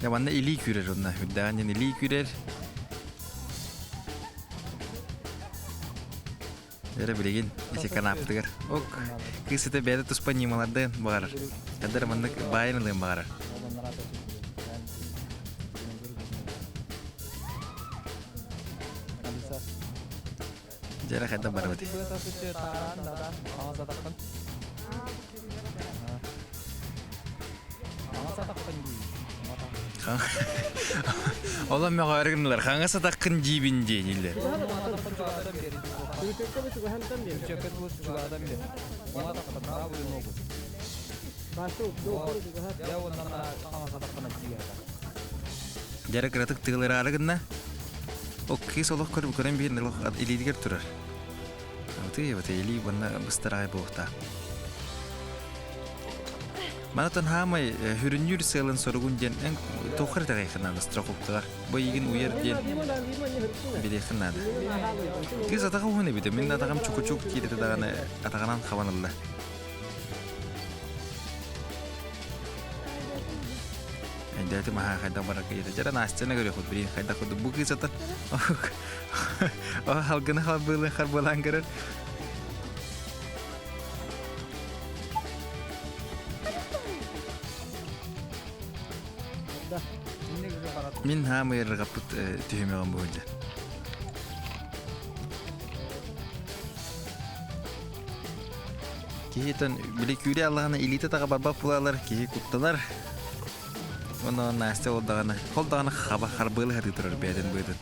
S2: Я манна илии күүрэр онно. Үрдээҕин илии күүрэр. Эрэ билигин ити канаптыгар. Ок, кыыс ити бэйэтэ туспа ньымалардыан баҕарар. Кадыр маннык баайын ылыан баҕарар. Дьэрэ хайдах барабыт? Олом мөҕөөрү гыннылар. Хаҥас атаххын диибин диэнилэр. Дьэрэ кыратык тыалыраары гынна. Ол кыыс олох көрүп көрөн биһин олох илиитигэр турар. Ытый эбэтэ илии уонна быстараай буолуохтаах. Манатан хаамай хүрүннүүр сыалын соругун диэн эн туоххар итэҕэйхин наада страховкалар. Бу эйигин уйар диэн билиэххин наада. Кыыс атаҕа уһун эбитэ. Мин атаҕым чукучук киирэтэ даҕаны атаҕынан хабан ылла. Өйдөөтүм аһаа хайдах барарга ийэтэ. Дьэ Настяны көрүөхпүт билигин хайдах курдук бу кыыс атын халгыны халбыылын харбылаан көрөр. Мин хаамы ырҕаппыт түһүмэҕим бу сылдьар. Киһитэн били күүрэ аллаҕына илиитэ таҕа барбат буолалар, киһи куттанар. Уонна Настя ол даҕаны, ол даҕаны хаба харбыалы сатыы турар бэйэтин быатын.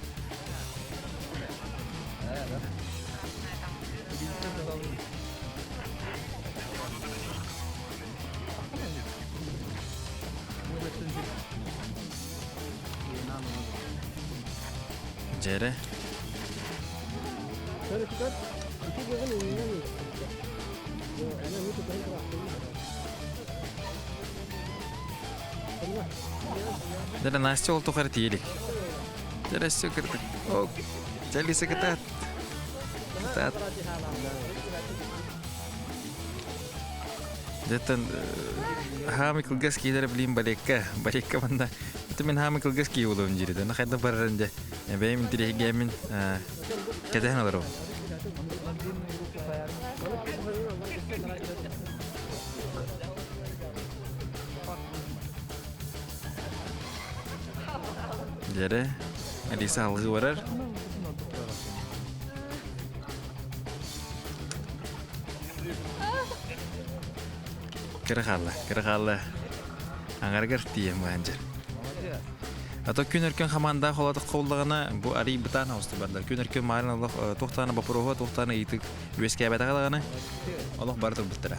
S2: Дьэрэ. Дьэ, Настя ол тухары тиийэ илик. Дьэ, өссө кырдык. О, дьэ, Лиса кытаат. Кытаат. Дьэттэн хаамы кылгас киилэр билим балекка, балекка манна. Это мен хаамы кылгас кии буолуом диир. Аны хайда барарын дьэ. Бэйэм интириэһиргээммин кэтэһэн олоробун. Дьэрэ, Алиса алгыы барар. Кыра хаалла, кыра хаалла. Аҥарыгар тиийэн баһан дьэр. А то күн өркөн хамаанда холотоххо буллаҕына бу арый бытаан оҕусту бардар. Күн өркөн маарын олох туохтаана боппуруоһа туохтаана ыйытык үөскээбэтэҕэ даҕаны олох бары турбуттара.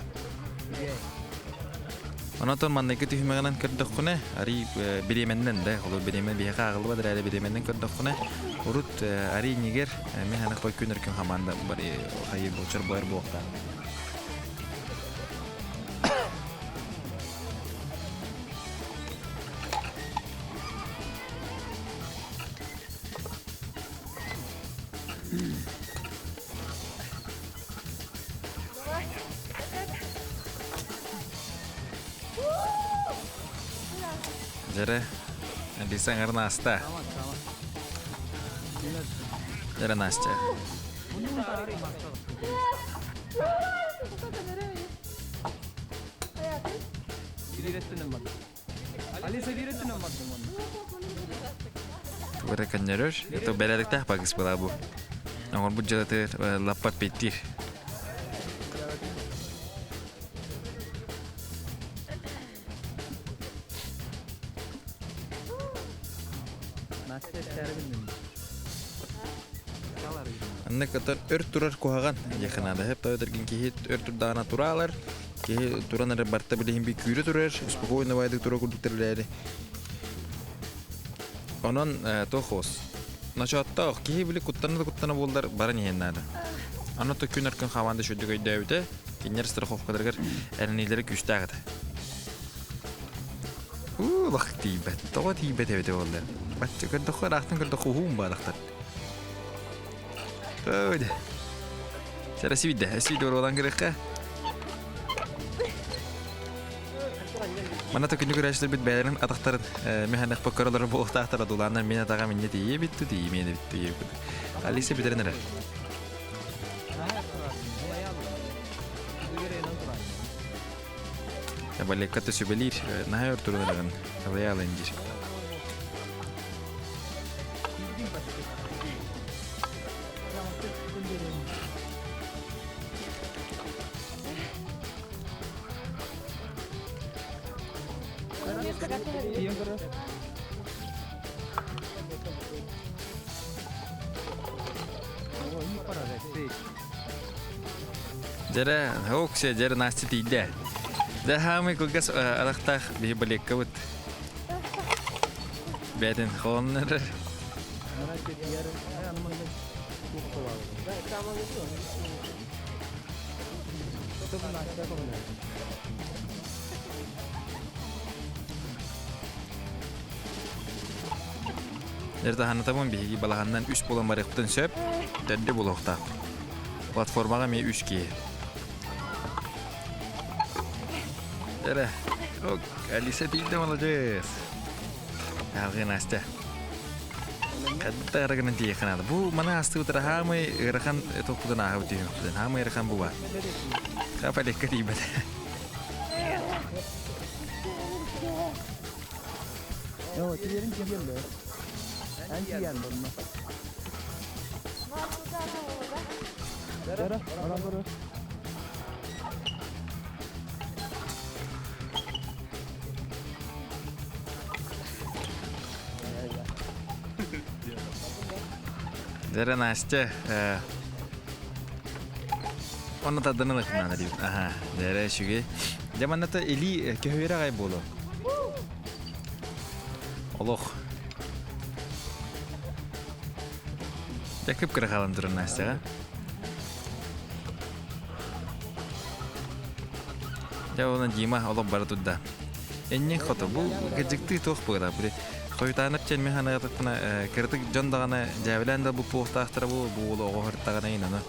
S2: Онон манныгы түһүмэҕинэн көрдөххүнэ, арый бириэмэннэн да, олор бириэмэ биһиэхэ ааҕыллыбат эрээри бириэмэннэн көрдөххүнэ, урут арый иннигэр мин ханах күн өркөн хамаанда бары хайы буолчар буолар буолуохтаах. Дьэрэ, Алиса аҥарын ааста. Дьэрэ Настя. Тугу эрэ көннөрөр, это бэрээдэктээх багыс была бу. Оҥорбут дьыалатыгар лаппа эппиэттиир. Анна кытар өр турар куһаҕан диэххэ наада. Хөп тоойдоргин киһи өр турдаҕына тураалар, киһи туран эрэ барта билиһин би күүрэ турар, спокойно байдык тура курдук тэрилээри. Онон туох хос. Ночооттоох киһи били куттана да куттана буоллар баран иһэн наада. Аны то күн өркөн хамаанда шүрдүк өйдөөбүтэ, кинилэр страховкаларыгар эрэниилэрэ күүстээх этэ. Уу, лах тиийбэт. Тоҕо тиийбэт эбитэ буолла. Бачча көрдөххө ыраахтан көрдөххө уһуун баалахтар. Ой. Сэрэ сүйдэ, сүйдэ оруолан кирэххэ. Манна төкүнү көрөөччүлэрбит бэйэлэрин атахтарын механах боккоролоро буолуохтаахтара дулааннар мин атаҕа минньэ тиийэ битту тиийимиэн эбит тиийэ Алиса бүтэрэн эрэр. Балекка төсүбэлиир наһаа өр туран эрэн алайаалын диир. Дьэрэ, оксе, дьэрэ Настя тиийдэ. Дьэ, хаамый кылгас арахтаах биһи балеккабыт. Бээтин холоннор. Эрдаһанатабын биһиги балаһаннан үс буолан барыахпытын сөп, төрдү буолуохтаах. Платформаҕа эмиэ үс киһи. Эрэ, ок, Алиса тиийдэ молодец. Алгы Настя. Хадда арагынан тиийэххэ наада. Бу маны астыбыт хаамай ыарахан тохпутун ааһабыт түһүөхпүтүн. Хаамай ыарахан бу баар. Хапалекка тиийбэт. Дьэрэ Настя, онно тардан ылыахпын наада диэбит. Аха, дьэрэ үчүгэй. Дьэ манната илии көһүөрэ аҕай буолуо. Олох. Дьэ кып-кыра хаалан турар Настяҕа. Дьэ онон Дима олох бара турда. Энньэҥ хото бу кырдьыктыы туох буолар били хойутаанап диэн мин санаатахпына кыратык дьон даҕаны дьээбэлээн да бу буолуохтаахтара бу бу уол оҕо сырыттаҕына иһин ону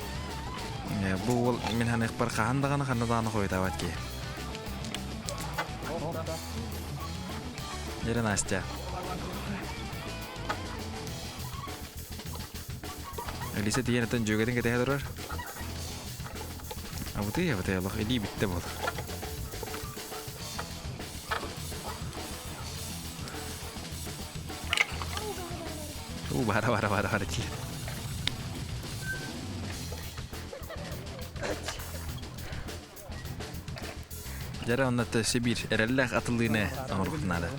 S2: бу уол мин саныахпар хаһан даҕаны ханна даҕаны хойутаабат киһи. Дьэрэ Настя. Алиса тиийэн оттон дьүөгэтин кэтэһэ турар. Абытый, абытый, олох илии бүттэ буол. У, бара, бара, бара, бара, киир. Дьэрэ онно өссө биир эрэллээх атыллыыны оҥоруохпут наада.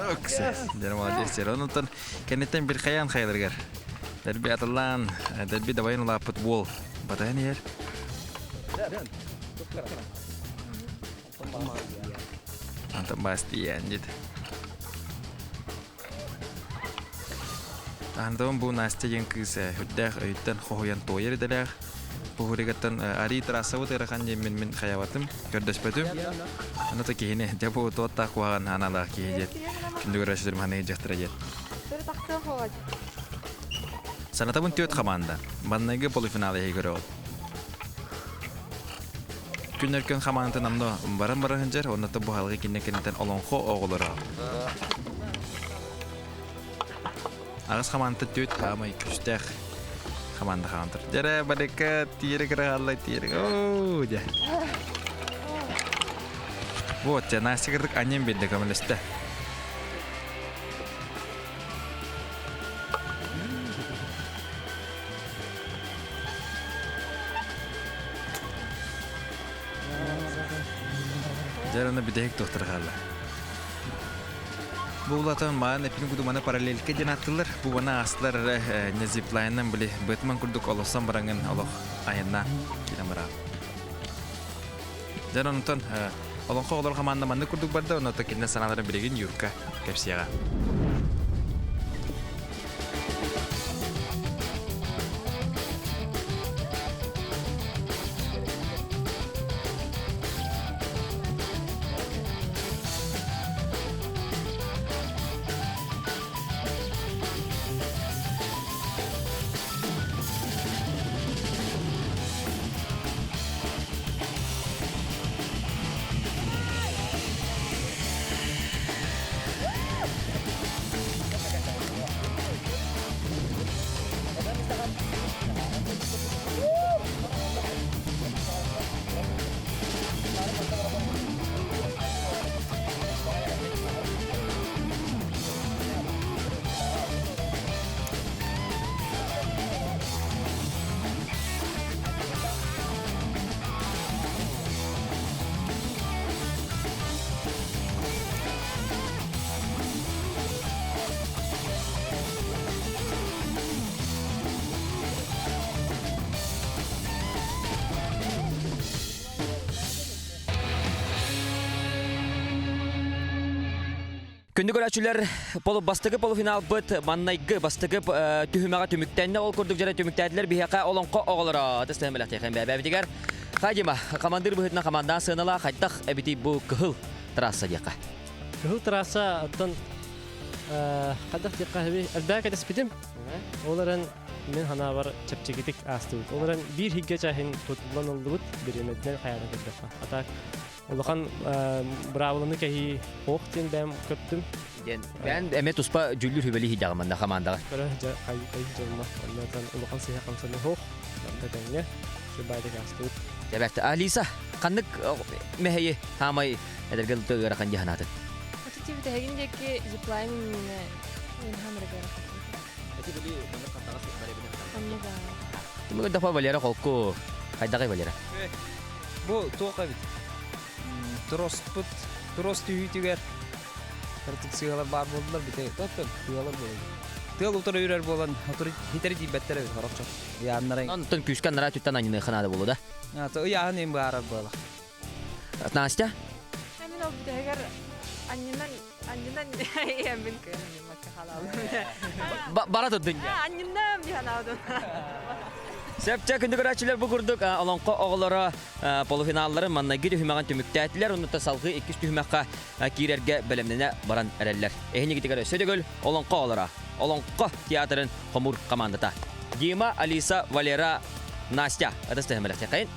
S2: Оксе, дьэрэ молодец, дьэрэ. Онтон кэнниттэн бир хайаан хайаларыгар дэрби атыллаан, дэрби дабайын улааппыт уол батыһан иһэр. Антон Бастиан дит. Антон бу Настя диэн кыыс үрдээх өйүттэн хоһуйан туойар идэлээх. Бу арии трассабыт ыарахан диэн мин хайабатым, көрдөспөтүм. Аны то киһини дьэ бу туоттаах куһаҕан аналаах киһи диэт күндү көрөөччүлэрим ханныгы дьахтара диэт. Санатабын түөрт хамаанда. Маннайгы полуфинал иһи көрөҕүт. Күн өркөн хамаандатын амно баран баран сылдьар, онно бу халгы кинне кэнниттэн олоҥхо оҕолоро. Аҕыс хамаанда түөрт хаамай күүстээх хамаанда хаамтар. Дьэрэ барыка тиэрэ кыраалла тиэрэ. Оо, дьэ. Вот, дьэ, Настя кырдык анньан биэрдэ көмөлөстө. Дьэ, аны бүтэһик туохтара хаалла. Бу улатан маан эпин кудуманы параллелька диэн аттылар. Бу бана аастылар эрэ не зиплайнан били бытман курдук олоссон бараңын олох айанна киирэн бараа. Дьэ, онтон олоҥхо оҕолор хамаанда маннык курдук барда, онно кинилэр санааларын билигин Юрка кэпсиэҕэ.
S1: Күндү көрөөччүлэр, полу бастакы полуфиналбыт маннайгы бастакы түһүмэҕэ түмүктэннэ. Ол курдук дьара түмүктээтилэр биһиэхэ олоҥхо оҕолоро. Тыстыһан бэлэхтиэхин бэбэбитигэр. Хадима, командир быһыытынан командаан сыаналаа хайдах эбитий бу кыһыл трасса диэххэ?
S8: Кыһыл трасса оттон хайдах диэххэ элбээх кэтэспитим. Ол эрэн мин санаабар чэпчэкитик аастыбыт. Ол эрэн биир хиггэ чаһын тутуллан ыллыбыт, бириэмэтинэн хайаан көрдөххө. А так улахан быраабыланы кэһии ох диэн бэйэм көрдүм.
S1: Диэн бэйэн эмиэ туспа дьүүллүүр сүбэлии иһийдэҕим манна хамаандаҕа.
S8: Көрө дьэ хай дьонно оннотон улахан сыһа хамсаны хоох барда тэҥҥэ сүбаадык аастыбыт.
S1: Дьэбэрт Алиса ханнык мэһэйи хаамай эдэргэ ыарахан дии санаатын?
S7: Аты тибитehegin диэки зиплайн иннинэ
S1: Эти били маннык хантаҕас баребинен. Түмүгүн дафа Валера холку хайдаҕай Валера?
S9: Бу туох эбит? Троспут, трос түһүүтүгэр кырдьык сыалар баар буолдулар бите тоттон тыалар буолар. Тыал утары үрэр буолан отур хитери тиийбэттэр эбит хорохчо. Ыйааннара.
S1: Онтон күүскэ анараа түттэн анньыныахха наада буолуо да?
S9: Ата ыйааһын эм баарар буола.
S1: Настя?
S7: Мен ол бүтэһигэр анньынан анньынан иэммин кыан анньыммакка хаалаабын.
S1: Бара турдун.
S7: Анньынным дии санаабытым.
S1: Сөпчө күндү көрөөччүлэр бу курдук олоҥхо оҕолоро полуфиналларын маннайгы түһүмэҕин түмүктээтилэр. Оннуттан салгыы иккис түһүмэххэ киирэргэ бэлэмнэнэ баран эрэллэр. Эһинигитигэр өссө төгүл олоҥхо оҕолоро. Олоҥхо театрын хомуур командата. Дима, Алиса, Валера, Настя. Ытыс түһүмэлэхтиэххэйин.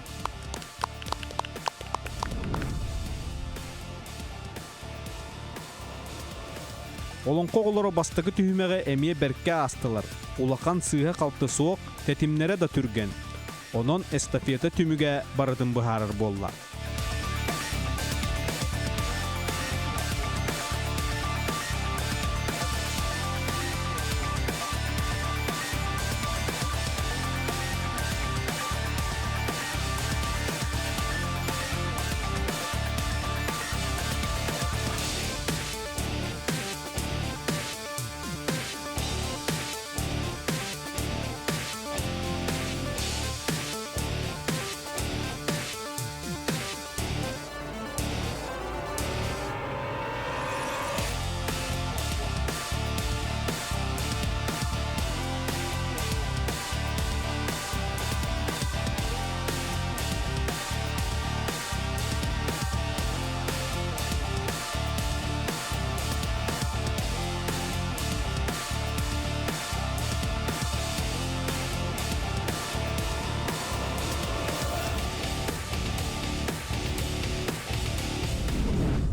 S3: Олоҥхо оҕолоро бастакы түһүмэҕи эмиэ бэркэ аастылар. Улахан сыыһа-халты суох, тэтимнэрэ да түргэн. Онон эстафета түмүгэ барытын быһаарар буолла.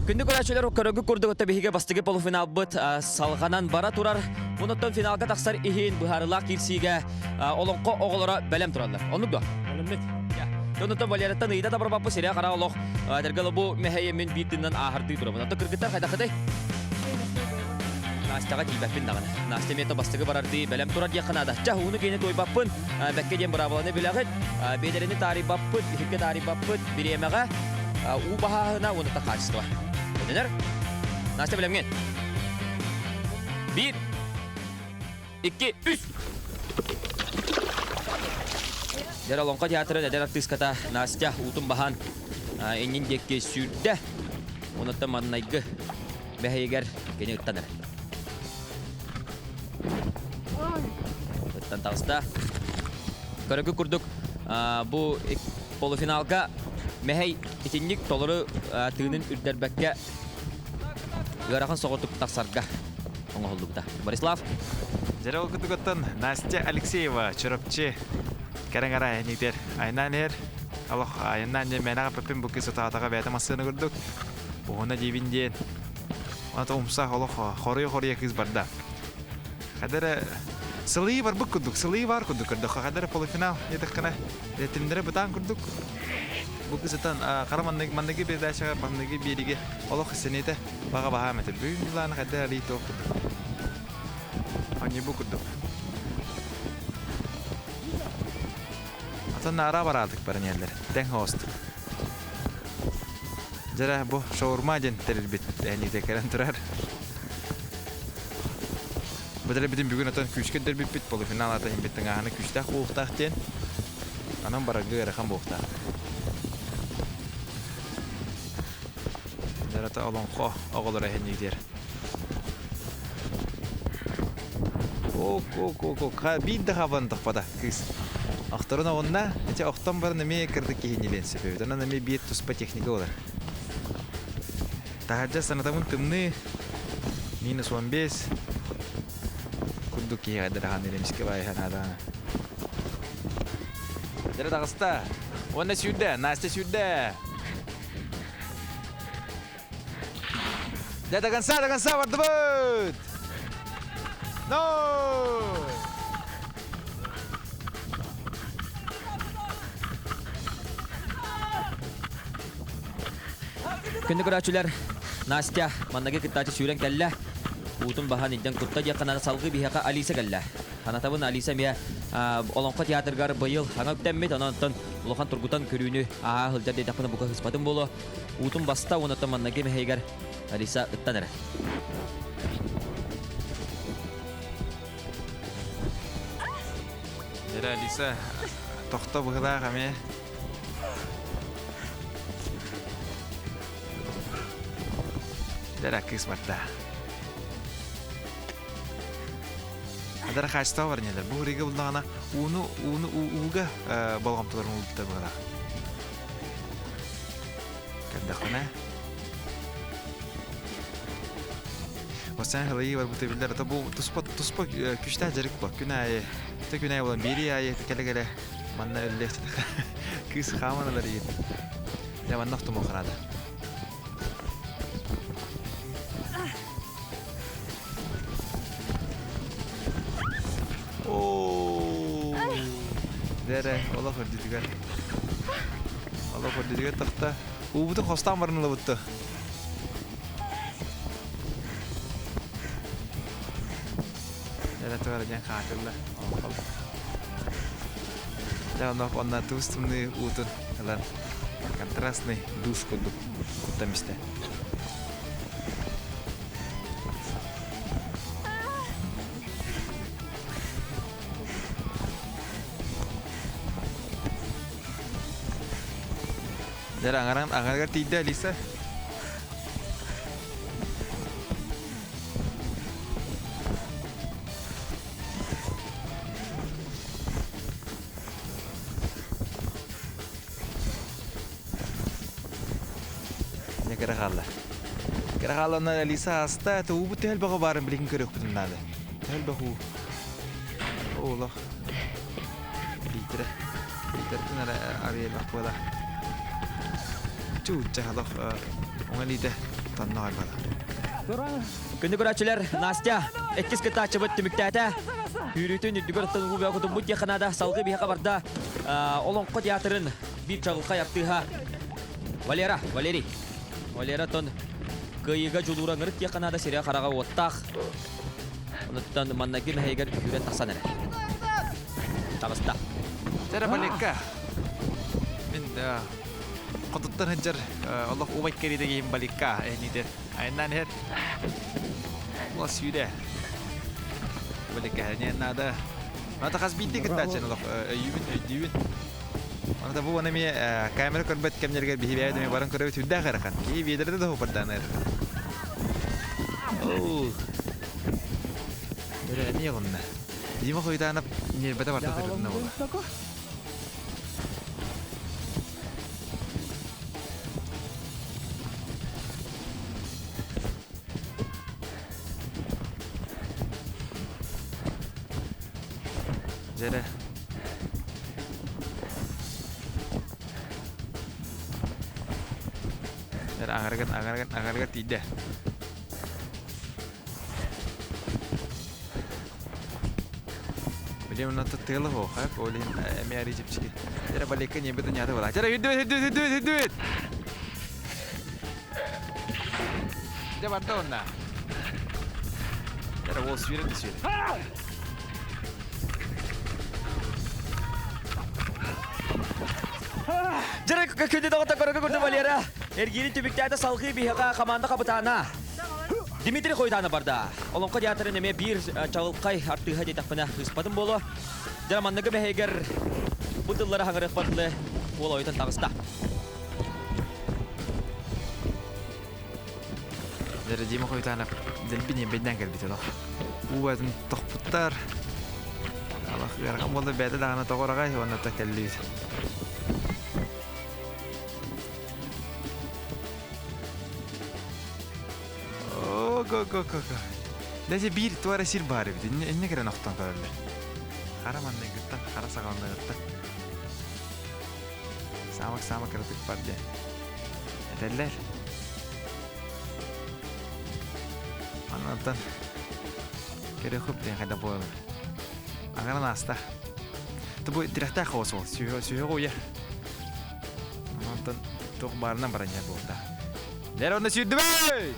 S1: Күндү көрөөччүлэр көрөгү курдук өттө биһиги бастакы полуфиналбыт салҕанан бара турар. Онуттан финалга тахсар иһин быһаарылаах киирсиигэ олоҥхо оҕолоро бэлэм тураллар. Оннук дуо?
S8: Бэлэммит.
S1: Онуттан Валераттан ыйыта да барбаппы сире хара олох эдэргэ бу мэһэйи мин биир тыыннан ааһардыы турабын. Оттон кыргыттар хайдахытай? Настяҕа тиийбэппин даҕаны. Настя эмиэ бастакы барардыы бэлэм турар диэххэ наада. Ча, ууну киини туойбаппын, бэккэ диэн быраабыланы билэҕит. Биэдэрэни таарыйбаппыт, иһиккэ таарыйбаппыт, бириэмэҕэ уу баһааһына уонна та хаачыстыба. Өтөнөр? Настя бэлэмҥин? Биир, икки, үс! Дьэр Олоҥхо театрын эдэр артыыската Настя уутун баһан иннин диэки сүүрдэ. Онуттан маннайгы бэһэйигэр кини ыттан эрэ. Ыттан таҕыста. Көрөкү курдук бу полуфиналга мэһэй итинник толору тыынын үрдэрбэккэ ыарахан соҕотук тахсарга оҥоһуллубута. Борислав.
S2: Дьэрэ ол кутугуттан Настя Алексеева Чурапчы кэрэҥ арай эниитер айнаан иһэр олох айаннаан диэн мээнэҕэ эппэппин бу кыыс отаатаҕа бэйэтэ массыына курдук уһуна диибин диэн онто умса олох хоруйа-хоруйа кыыс барда хадара сылыйыы барбыт курдук сылыйыы баар курдук көрдөххө хадара полуфинал диэтэххинэ тимнэрэ бытаан курдук бу кысытан хара манныгы передачаҕа манныгы биэригэ олох сэниэтэ баҕа баһаам этэ бүгүн былаана хайда арый туох курдук Аньыбы курдук Атын наара бараадык баран иһэллэр тэҥ хоостук Дьэрэ бу шаурма диэн тэрилбит эниитэ кэлэн турар Бу тэрилбитин бүгүн отон күүскэ дөрбүппүт полуфинал ата иһинбит тыҥааһына күүстээх буолуохтаах диэн анан барарга ыарахан буолуохтаах Дьарата олоҥхо оҕолоро иһиннигдиэр. Ок, ок, ок, ок. Биир да хабан тохпата кыыс. Охторун оҕунна, ити охтон баран эмиэ кырдык киһини сөп эбит. Онон эмиэ биир туспа техника болар. Таһырдьа санатабын тымныы, минус 15 курдук киһи хайдарахан эмискэ баайыһан адаана. Дьэрэ таҕыста. Уонна сүүрдэ, Настя сүүрдэ. Дьэ, до конца, до конца бардыбыт! No!
S1: Күндү көрөөччүлэр, Настя маннаги кыттааччы сүүрэн кэллэ. Уутун баһан илдьэн кутта диэххэ наада салгыы биһиэхэ Алиса кэллэ. Санатабын Алиса эмиэ Олоҥхо театрыгар быйыл саҥа үктэммит, онон оттон улахан тургутан көрүүнү ааһа сылдьар диэтэхпинэ бука сыспатым буолуо. Уутун баста уонна оттон маннаги мэһэйигэр Алиса ыттан эрэ.
S2: Эрэ Алиса тохто быһылаах эмиэ. Дэрэ кыыс барда. Адара хаачыстыба бар нелер. Бу рига булдаҕына ууну ууну ууга болҕомтолорун уурбута быһылаах. Көрдөххүнэ. Осан хылайы барбыта биллэр. Ата бу туспа туспа күчтээх дьарык бу. Күн аайы Тэ күн аайы буолан биири аайы кэлэ-кэлэ манна өллүөх кыыс хааман ылар иһит. Дьэ манна охтумуох хараада. Дэрэ, олох үрдүтүгэр. Олох үрдүтүгэр тахта. Уубутун хостаан баран ылабытты. Дэрэ туора диэн хаатылла. Дьэ, онно онно туус тымныы уутун ылан контрастный душ курдук куттан истэ. Дьэ, аҥаран аҥарыгар тиийдэ Алиса. Дьэ, кыра хаалла. Кыра хаалланна Алиса ааста. Туубут төһө элбэх баарын билигин көрүөхпүтүн наада. Төһө элбэх уу. Олох. Литрэ. Литртэн эрэ арыйа элбэх буола. Чуучча олох оҥо илиитэ тонноҕой буола.
S1: Күндү көрөөччүлэр, Настя иккис кыттааччыбыт түмүктээтэ. Күүрүүтүн үрдүгэр оттон уу бөҕө кутуммут диэххэ наада. Салгыы биһиэхэ барда Олоҥхо театрын биир чаҕылхай артыыһа Валера, Валерий. Валера тон кыайыыга дьулуура ыҥырык диэххэ наада сирэ хараҕа уоттаах. Онуттан маннайгы мэһэйигэр үүрэн тахсан эрэ. Таҕыста.
S2: Дьэ Балекка. Мин хотуттан сылдьар олох убай кэриэтэ киһим Баликка эһинитэ. Айаннаан иһэр. Ула сүүрэ. Баликка эһэниэн наада. Мата хас биирдии кыттааччы олох өйүүбүн, өйдүүбүн. Аны бу уонна эмиэ камера көрбөт кэмнэригэр биһи бэйэ эмиэ баран көрөбүт үрдээх ыарахан. Киһи биэдэрдэ да хопардаан ыарахан. Оо. Өрө эмиэ гынна. Дима Хойдаанап ньиэрбэтэ барда тырытына буола. Дьэрэ. Дьэрэ аҥарыгар аҥарыгар аҥарыгар тиийдэ. Билим онно тыала суох, ол иһин эмиэ арыы чэпчэки. Дьэрэ балекка ньиэбит ньаата буолаа. Дьэрэ үрдүбүт үрдүбүт үрдүбүт үрдүбүт! Дьэ барда онно. Дьэрэ уол сүүрэн да сүүрэн.
S1: Дьэрэ күндү доҕотто көрөгө көрдө Валера. Эргиирин түмүктээтэ салгыы биһиэхэ команда хапытаана. Дмитрий Хойдаана барда. Олоҥхо театрын эмиэ биир чаҕылхай артыыһа диэтэхпинэ ыыспатым буолуо. Дьэ манныгы бэһигэр бу тыллары хаҥырыахпатлы уол ойутан таҕыста.
S2: Дьэ Дима Хойутаанап дэлби ньиэбэйдээн кэлбит олох. Уу батын тохпуттар. Алах ыарахан буолла бэйэтэ даҕаны тоҕор аҕай уонна та кэллибит. О, го го го го. Дәсе биир туара сир баар эбит. Инне инне кэлэн охтон көрөллөр. Хара манныгыттан, хара саҕаланыгыттан. Саамак саамак кыратык бар диэн. Этэллэр. Аннантан көрөхүп диэн хайда буолар. Аҥарын ааста. Бу тирэхтээх хаос ол. Сүһүөх уйар. Онтон туох баарынан баран иһэр буолта. Дэр онно сүүрдүбэй!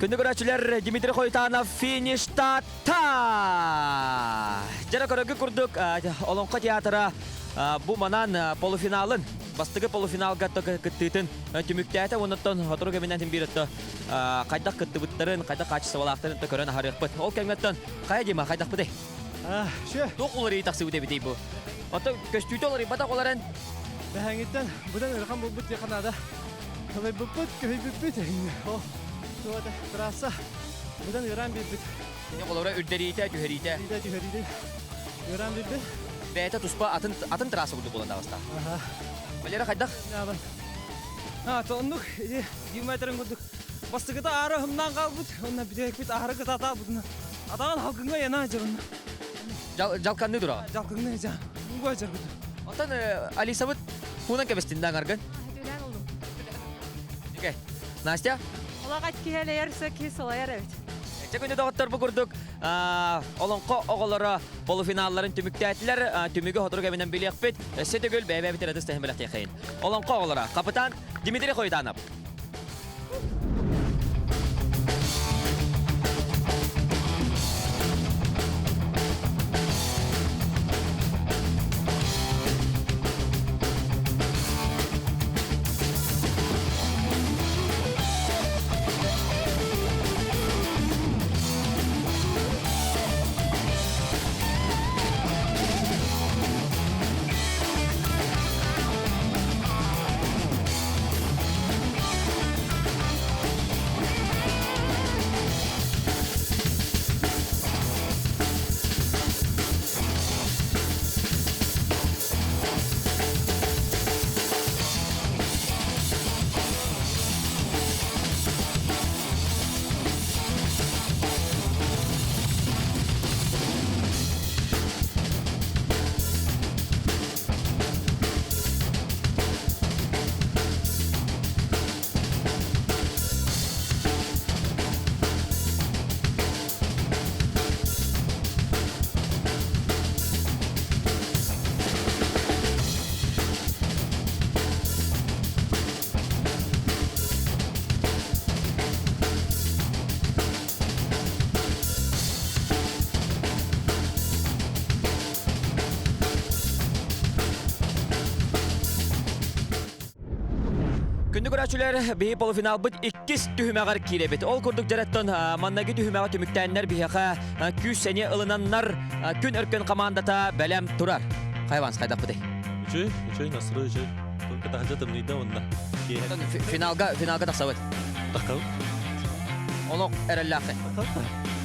S1: Күндү көрөөччүлэр Дмитрий Хойтанов фиништата! Дьара көрөргө курдук Олоҥхо театра бу манан полуфиналын бастакы полуфиналга кыттыытын түмүктээтэ уоннаттан сотору кэминэн биир өттө хайдах кыттыбыттарын, хайдах хаачыстыбалаахтарын көрөн аһарыахпыт. Ол кэмҥэттэн хайа Дима хайдахпытый? Туох уларыйыы тахсыбыт эбитий бу? Оттон көстүүтэ уларыйбатах ол эрэн
S8: Бэһэҥиттэн быдан ыарахан буолбут диэххэ наада. Ылайбыппыт, көһүйбүппүт. Ол туота трасса быдан ыараан биэрбит.
S1: Холобура үрдэриитэ, түһэриитэ.
S8: Үрдэриитэ, түһэриитэ ыараан биэрбит.
S1: Бэйэтэ туспа атын атын трасса курдук буолан таҕыста. Валера хайдах?
S9: А, то оннук Дима этэрин курдук бастакыта аара ыһымнаан хаалбыт, уонна бүтэһикпит аһары кытаатаабытына атаҕын халгыҥҥа яна дьарынна.
S1: Жалканны тураҕа.
S9: Жалкыҥна жа. Муга жаргыт.
S1: Оттон Алисабыт хуунан кэбистин да аңаргын.
S7: Түлән олдум.
S1: Окей. Настя?
S7: Олаҕат киһи элэйэр сө киһи сылайар эбит.
S1: Чэ күндү доҕоттор бу курдук олоҥхо оҕолоро полуфиналларын түмүктээтилэр. Түмүгү сотору кэминэн билиэхпит. Өссө төгүл бэйэ-бэйэбит ытыс тэһин бэлэхтиэххэйин. Олоҥхо оҕолоро капитан Дмитрий Хойтанов. Күндү көрөөччүлэр, биһи полуфиналбыт иккис түһүмэҕэр киирэбит. Ол курдук дьараттан маннаги түһүмэҕи түмүктээннэр биһиэхэ күүс сэниэ ылынаннар күн өркөн командата бэлэм турар. Хайванс хайдахпытый?
S4: Үчүй, үчүй, настрой үчүй. Только таһырдьа тымныйда уонна.
S1: Финалга, финалга тахсабыт.
S4: Таххабыт.
S1: Олох эрэллээххин.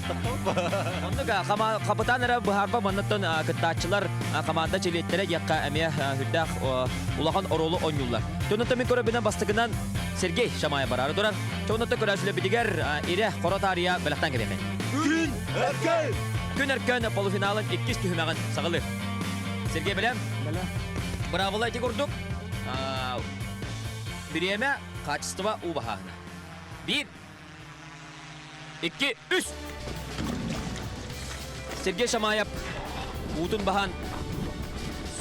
S1: Оннук хапытаан эрэ быһаарба маннаттан кыттааччылар команда чилиэттэрэ диэххэ эмиэ үрдээх улахан оруолу оонньууллар. Тонуттан мин көрөбүнэн бастакынан Сергей Шамаев бараары турар. Тонуттан көрөөчүлэрбитигэр Ирэ Хоро таарыйа бэлэхтэн кэбиһэмин.
S5: Күн Өркөн!
S1: Күн Өркөн полуфиналын иккис түһүмэҕин саҕалыыр. Сергей бэлэм?
S8: Бэлэм.
S1: Быраабыла ити курдук. Бириэмэ, качество уу баһааһына. Биир, икки, үс! Сергей Шамаев уутун баһан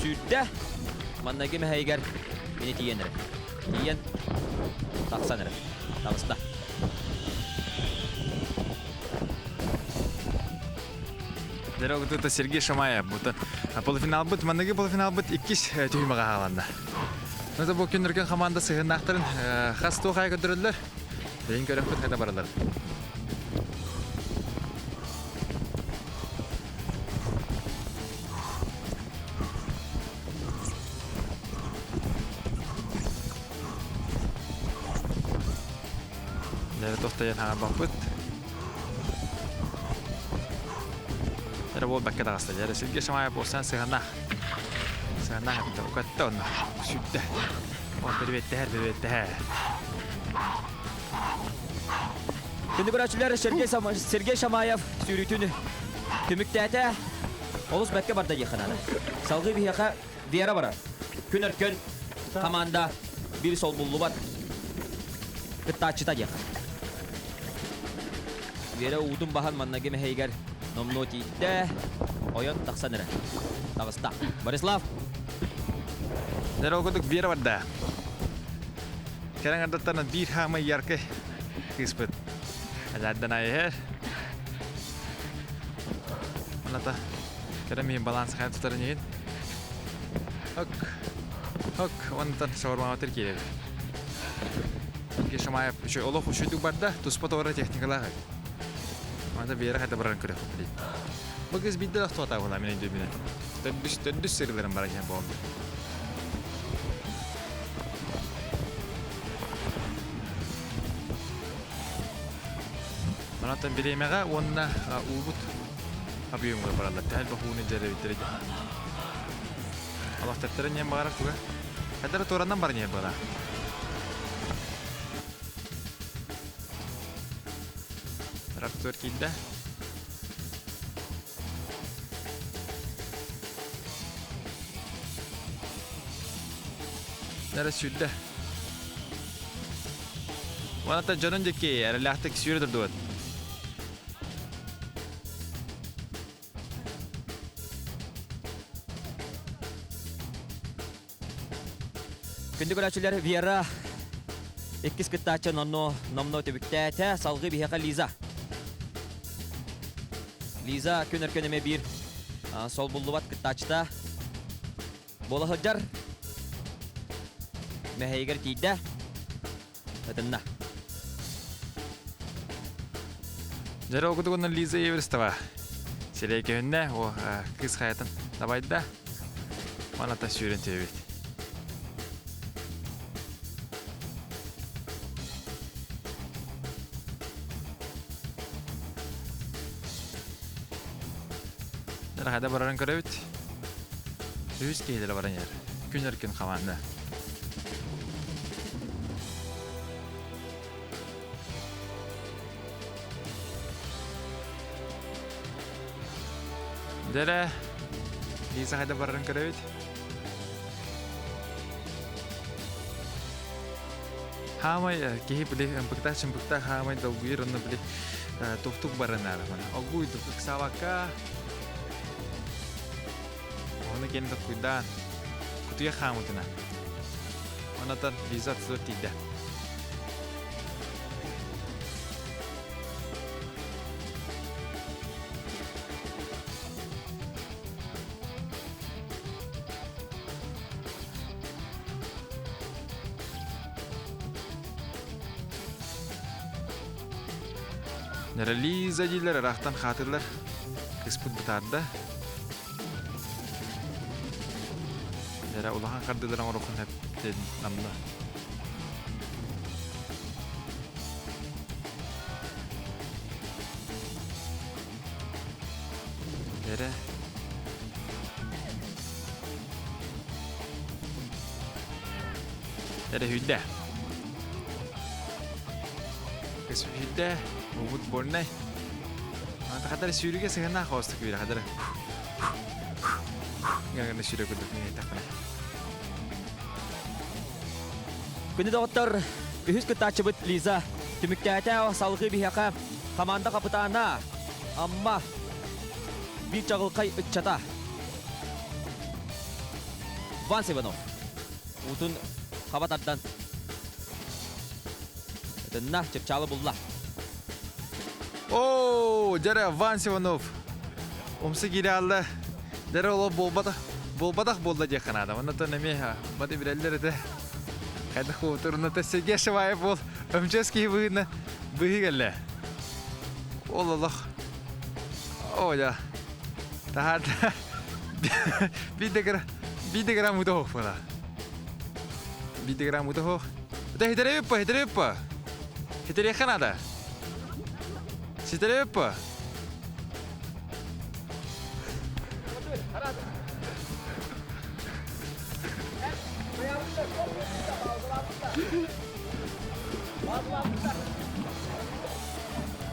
S1: сүүрдэ. Маннайгы мэһэйигэр кини тиийэн эрэр. Тиийэн тахсан эрэр. Таҕыста.
S2: Дорогутута Сергей Шамаев. Бута полуфиналбыт, манныгы полуфиналбыт иккис түһүмэҕэ хааланна. Ну, бу күн команда сыһыннаахтарын хас туох айа көрдөрөллөр. Бэйин көрөхпүт хайда баралар. Дьэ тохтойон хаҥарбаппыт. Эрэ буол бэккэ таҕыста. Дьэ сиргэ самая буолсан сыһанах. Сыһанах эбитэ. Укатта онно. Сүттэ. Ол бирибиэттэһэр, бирибиэттэһэр.
S1: Күндү көрөөччүлэр Сергей, Сергей Шамаев сүүрүүтүн түмүктээтэ. Олус бэккэ барда диэххэ наада. Салгыы биһиэхэ Вера барар. Күн өркөн команда биир солбуллубат кыттааччыта диэххэ. Вера уутун баһан маннаги мэһэйигэр номнуо тиийдэ. Ойон тахсан эрэ. Таҕыста. Борислав.
S2: Дьэ, ол курдук Вера барда. Кэлэн ардаттан биир хаамай яркай кыыспыт. Азардан айыһэр. Оната кэрэ миин баланс хайа тутарын иһин. Ок. Ок, онтон шаурмаҕа киирэбит. Шамаев үчү олох үчүдүк барда, туспа тоҕора техникалаах эбит. Онта Вера хайда баран көрөхпүт дии. Бу кыз биирдэ охтуота була мин өйдүүбүнэн. Төрдүс төрдүс сырыларын баран иһэн буоллум. Онтон бириэмэҕэ уонна уубут объемугар бараллар. Тэһэл бохууну дьэрэбиттэрэ дии. Олохтаттара ньиэн баҕарар туга. Хадара туоранан баран иһэр буолаа. Трактор киирдэ. Нара сүүрдэ. Уонна дьонун диэки эрэлээхтик сүүрэ турдубут.
S1: Күндү көрөөччүлэр Вера иккис кыттааччы номно номно түбүктээтэ. Салгыы биһиэхэ Лиза. Лиза күн өркөн эмэ биир солбуллубат кыттааччыта буола сылдьар. Мэһэйигэр тиийдэ. Ытынна.
S2: Дьэ, ол курдук Лиза Эверстова сирэй көһүннэ, о кыыс хайатын дабайда. Маната сүүрэн түһэбит. Хайда барарын көрөбүт. Үһүс киһилэрэ баран иһэр. Күн өркүн хамаанда. Дэрэ, Лиза хайда барарын көрөбүт. Хаамай киһи били ымпыктаах чымпыктаах хаамай долгуйар онно били туохтук баран наада Огуй ыксаабакка Оны кэннэ толкуйдаан, кутуйа хаамытына. Онатан Лиза отсутугар тиийдэ. Лиза дииллэр ыраахтан хаатыллар. Кыспыт бытаарда. Эрэ улахан хардыылар оҥоруоххун сөп намна. Эрэ Эрэ хүддэ. Кыс хүддэ, убут больнай. Хатар сүүрүгэ сыһынаах оостук биир хатар. Гаганы сүүрэ курдук мин
S1: Күндү доҕоттор, үһүс кыттааччыбыт Лиза түмүктээтэ салгыы биһиэхэ команда капитана Амма биир чаҕылхай ыччата Ванс Иванов уутун хаба тардан ытынна, чыпчаалы булла.
S2: Оо, дьэрэ Ванс Иванов умса киирэ алла. Дьэрэ оло буолбатах буолбатах буолла диэххэ наада. Оннотон эмиэ баты билэллэр этэ. Хайдах буолбутун Сергей Шаваев буол МЧС киһи быһыына быһыы кэллэ. Ол олох. О, да. Таһаарда. Биир грамм мута хоох була. Биир грамм мута хоох. Это хитереппа, хитереппа. Ситэриэххэ наада. Ситэриэп по.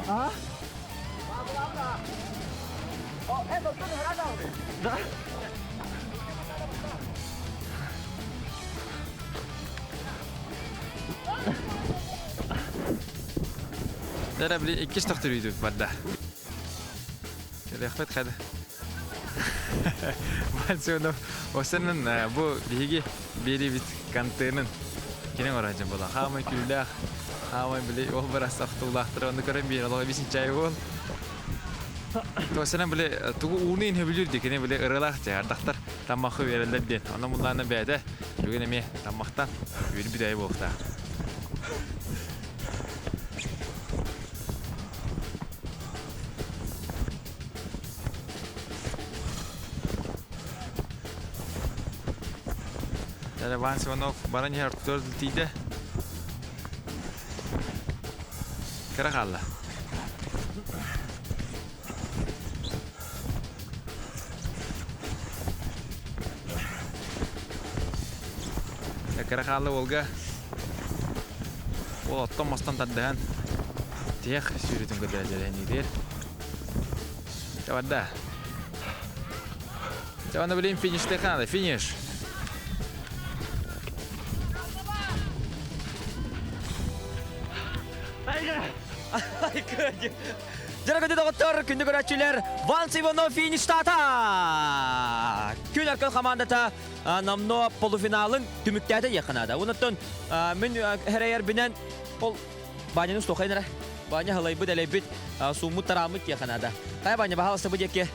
S5: А? Да.
S2: Дәрә били иккис тохтуруйду барда. Кэлиэхпит хады. Бансионов осенен бу биһиги биэрибит контенын кини оҥорон була. Хаамай күллээх, хаамай били ол барас ахтуулаахтар онну көрөн биэр олоҕо бисин чай уол. Туосенен били тугу ууну инһөбүлүүр ди кини били ырылаах дьэ ардахтар таммахы үөрэллэр диэн. Онон муллаана бэйэтэ бүгүн эмиэ таммахтан үөрбүт айы буолуохтаах. Иван Иванов баран иһэр ортотугар тиийдэ. Кыра хаалла. Кыра хаалла уолга. Уол оттон мастан тардыһан тиэх сүүрүтүн көрдөрө Барда. Аны билин финиште надо, финиш.
S1: Дьара доҕоттор, күндү көрөөччүлэр, Ванс Иванов фиништаата! Күн Өркөн хамаандата намно полуфиналын түмүктээтэ диэххэ наада. Онуттан мин хэрэйэрбинэн ол Баняны устуохайын эрэ. Баня халайбыт, элэйбит, сууммут тарааммыт диэххэ наада. Хайа Баня, баһаалыста бу диэки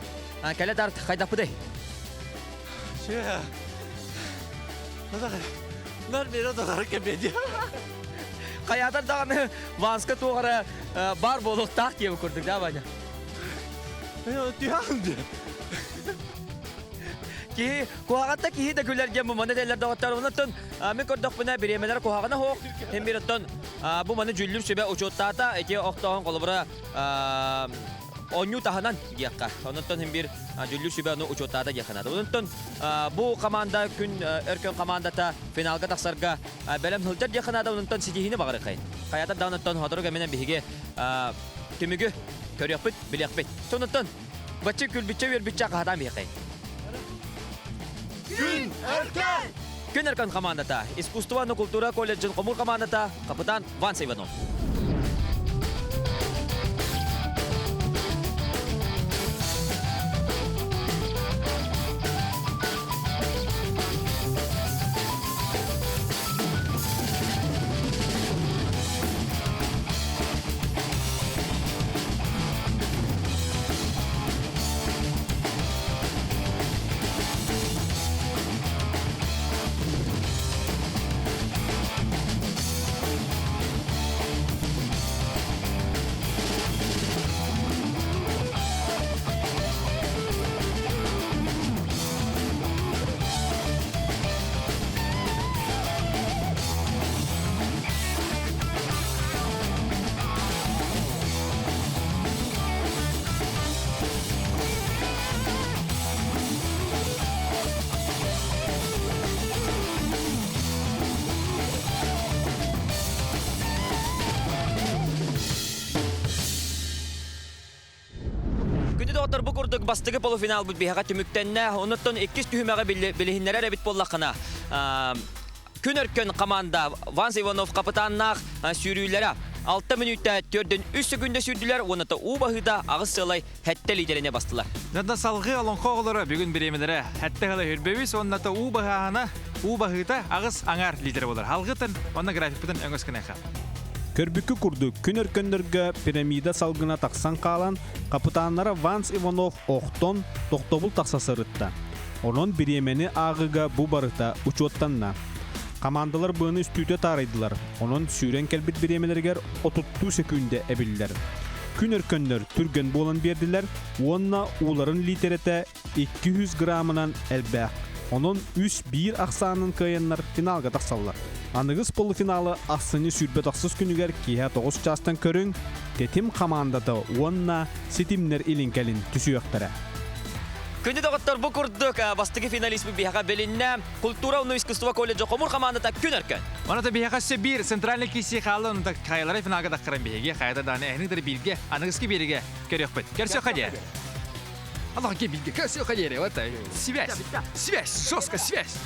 S1: кэлэ тарт, хайдахпытый? Хайаатар даҕаны Ванска туох эрэ баар буолуохтаах диэбит курдук, да, Ваня? Киһи куһаҕанта киһи да күлэр диэн бу маны этэллэр доҕоттор. Онон мин көрдөхпүнэ бириэмэлэр куһаҕана суох. Һин бир оттон бу маны дьүүллүүр сүбэ учуоттаата. Ити охтооһун холобура оонньуу таһынан диэххэ. Онон һин бир дьүүллүүр сүбэ ону учуоттаата диэххэ наада. Онон бу команда күн өркөн командата финалга тахсарга бэлэм сылдьар диэххэ наада. Онон ситиһиини баҕарыаххайын. Хайатар даҕаны оттон сотору кэминэн биһиги түмүгү көрүөхпүт, билиэхпит. Сонуттан Бачча күлбүччэ үөрбүччэ хаһатаан биһиэхэй.
S5: Күн Өркөн!
S1: Күн Өркөн командата, искусство уонна култуура колледжын хомуур командата, капитан Ванс Иванов. Күндү доҕоттор, бу курдук бастакы полуфиналбыт биһиэхэ түмүктэннэ. Онуттан иккис түһүмэҕи билиһиннэрэр эбит буоллаххына, Күн Өркөн команда Ванс Иванов капитаннаах сүүрүүлэрэ 6 мүнүүтэ 4-3 секүндэ сүүрдүлэр уонна уу баһыыта аҕыс сыалай хэттэ лидерine бастылар.
S2: Дьонно салгыы олоҥхо оҕолоро бүгүн бириэмэлэрэ хэттэ ыла хүрбэбис уонна уу баһаана уу баһыыта аҕыс аҥаар лидерэ болар. Халгытын онно графикпытын өҥөс гыныаха.
S3: Көрбүккү курдук, күн өркөннөргө пирамида салгына тахсан хаалан, капитаннара Ванс Иванов охтон, тохтобул тахса сырытта. Онон бириэмэни ааҕыыга бу барыта учуоттанна. Хамаандалар быаны үстүүтэ таарыйдылар, онон сүүрэн кэлбит бириэмэлэригэр отуттуу сөкүүндэ эбиллэр. Күн өркөннөр түргэн буолан биэрдилэр уонна ууларын лиитэрэтэ 200 граммынан элбэх. Онон үс биир ахсаанын кыайаннар финалга тахсаллар. Аныгыс полуфиналы ахсынньы 28 күнүгэр киэһэ 9 чаастан көрүҥ, Тэтим хамаандата уонна Ситимнэр илин-кэлин түсүөхтэрэ.
S1: Күндү доҕоттор, бу курдук бастакы финалист биһиэхэ билиннэ. Культура уонна искусство колледжа хомур хамаандата күн өркөн.
S2: Онон биһиэхэ өссө биир центральный киирсии хаалла, онон хайалара финалга таххаран биһиги хайата даҕаны эһини бииргэ аныгыскы биэригэ көрүөхпүт. Көрсүөххэ диэ. Аллах, бииргэ көрсүөххэ диэри. Вот связь. Связь, жестко связь.